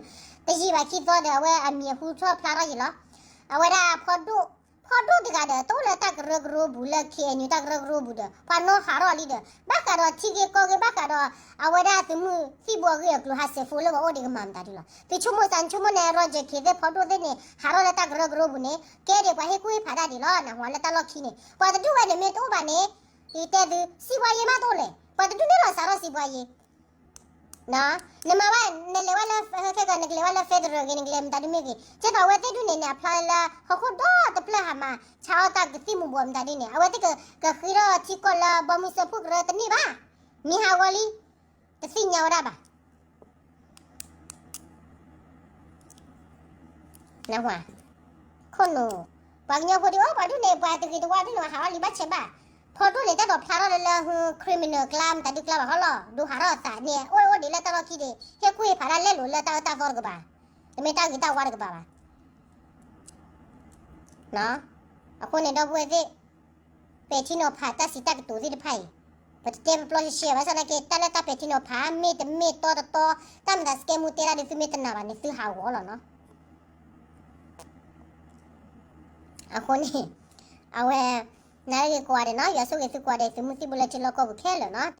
သီဒီးအဝဲအမံၤဟူထီၣ်ဖျါထီၣ်ယံၤလီၤ. အဝဲဒၣ်ဖီဒိၣ်, ဖီဒိၣ်တဂၤဒီး တအိၣ်လၢတၢ်ကရၢကရိပူၤလၢ ခ့ၣ်အဲၣ်ယူၣ် တၢ်ကရၢကရိပူၤဒီး ပှၤနီၣ်ဟးထီၣ်လံဒီး ဘၣ်ဃးဒီးထံဂ့ၢ်ကီၢ်ဂ့ၢ် ဘၣ်ဃးဒီး အဝဲဒၣ်သုးမုၢ်သံၣ်ဘိအဂ့ၢ်အကျိၤဟးစဲးဖိလၢပှၤအိၣ်ဒံးကမၤမတၤဒ်လီၤ. သုဆိကမိၣ်စၢ်ဆိကမိၣ်န့ၣ် Roger ခ့ၣ်သ့ၣ်ဖီဒိၣ်သ့ၣ်န့ၣ် ဟးထီၣ်လၢတၢ်ကရၢကရိပူၤန့ၣ် ကဲဒံးပှၤဟ့ၣ်ကူၣ်ဟ့ၣ်ဖးတၢ်ဒံးလီၤ. နဟူလၢတၢ်လီၢ်ခံန့ၣ် ပှၤတဒူၣ်ဝဲန့ၣ်မ့ၢ်တအိၣ်ဘၣ်န့ၣ် ယတဲသု စံးဘှါယ့မးတအိၣ်လဲၣ်, ပှၤတဒူၣ်န့ၣ်လီၤစးထီၣ်စံးဘှါယ့ နမၤဘၣ် နလဲၤဝဲလၢ ခဲကနကလဲၤဝဲလၢ federal ဂ့ၤ နကလဲၤမတၤဒ်မ့ၢ်ဂ့ၤ ကဲသိးအဝဲသ့ၣ်ဒူၣ်န့ၣ်န့ၣ် အဖျါလၢဟီၣ်ခိၣ်ဒီတဖျၢၣ်ဟးမၤဆါအီၣ်တၢ်ကသံၣ်မူၤဘှီးမတၤဒ်န့ၣ် အဝဲသ့ၣ်ကဃ့ထီၣ်ထံကီၢ်လၢဘီမုၢ်စၢဖှိၣ်ကရၢတန့ၢ်ဘၣ်. မံၤဟးဂီၤလံ, တသ့ၣ်ညါဝဲဒၣ်ဘၣ်. နဝၤ, ခိၣ်နူာ်, ပှၤကညီဖိဒ်အံၤ ပှၤဒူၣ်န့ၣ် ပှၤတဂ့ၤတဝါဒ်န့ၣ် ဟးထီၣ်လံဘၣ်ဆဲးဘၣ်. ဖီဒိၣ်န့ၣ် တၢ်ဒိးဖျါထီၣ်လၢလၢ criminal ကျါ မတၤဒုကျါဘၣ်ဟီလီၤ. ဒိးဟးထီၣ်အသးန့ၣ် အိၣ်အိၣ်ဒံးလၢတၢ်လီၢ်ခံဒံး ဟ့ၣ်ကူၣ်ဟ့ၣ်ဖးတၢ်လဲလိာ်လၢတၢ်အၢတၢ်သီတကပၤ, တမ့ၢ်တၢ်ဂ့ၤတၢ်ဝါတကပၤဘၣ်. အဃိန့ၣ်ဒီပုၢ်ဝဲၢ်သ့ၣ် ပဲာ်ထံနီၤဖးတၢ်စံးတၢ်ကတိၤသ့ၣ်တဖၣ်အံၤ ပတတဲပျီရှဲရှဲဘၣ်ဆၣ်သနာ်က့ တၢ်လၢတၢ်ပဲာ်ထံနီၤဖး မ့ၢ်တမ့ၢ်တီတတီ တၢ်မၤသးစကဲမူတဲဒၣ်ဒီး သုမ့ၢ်တနာ်ဘၣ်န့ၣ် သုဟးဂီၤလီၤနီၤ. အဃိန့ၣ် အဝဲ နၤဂ့ၤကိးဂၤဒဲးနီၤ, ယွၤဆိၣ်ဂ့ၤသုကိးဂၤဒဲး သုးမုၢ်သံၣ်ဘိလၢထံလီၢ်ကီၢ်ပူၤခဲလၢာ်နီၤ.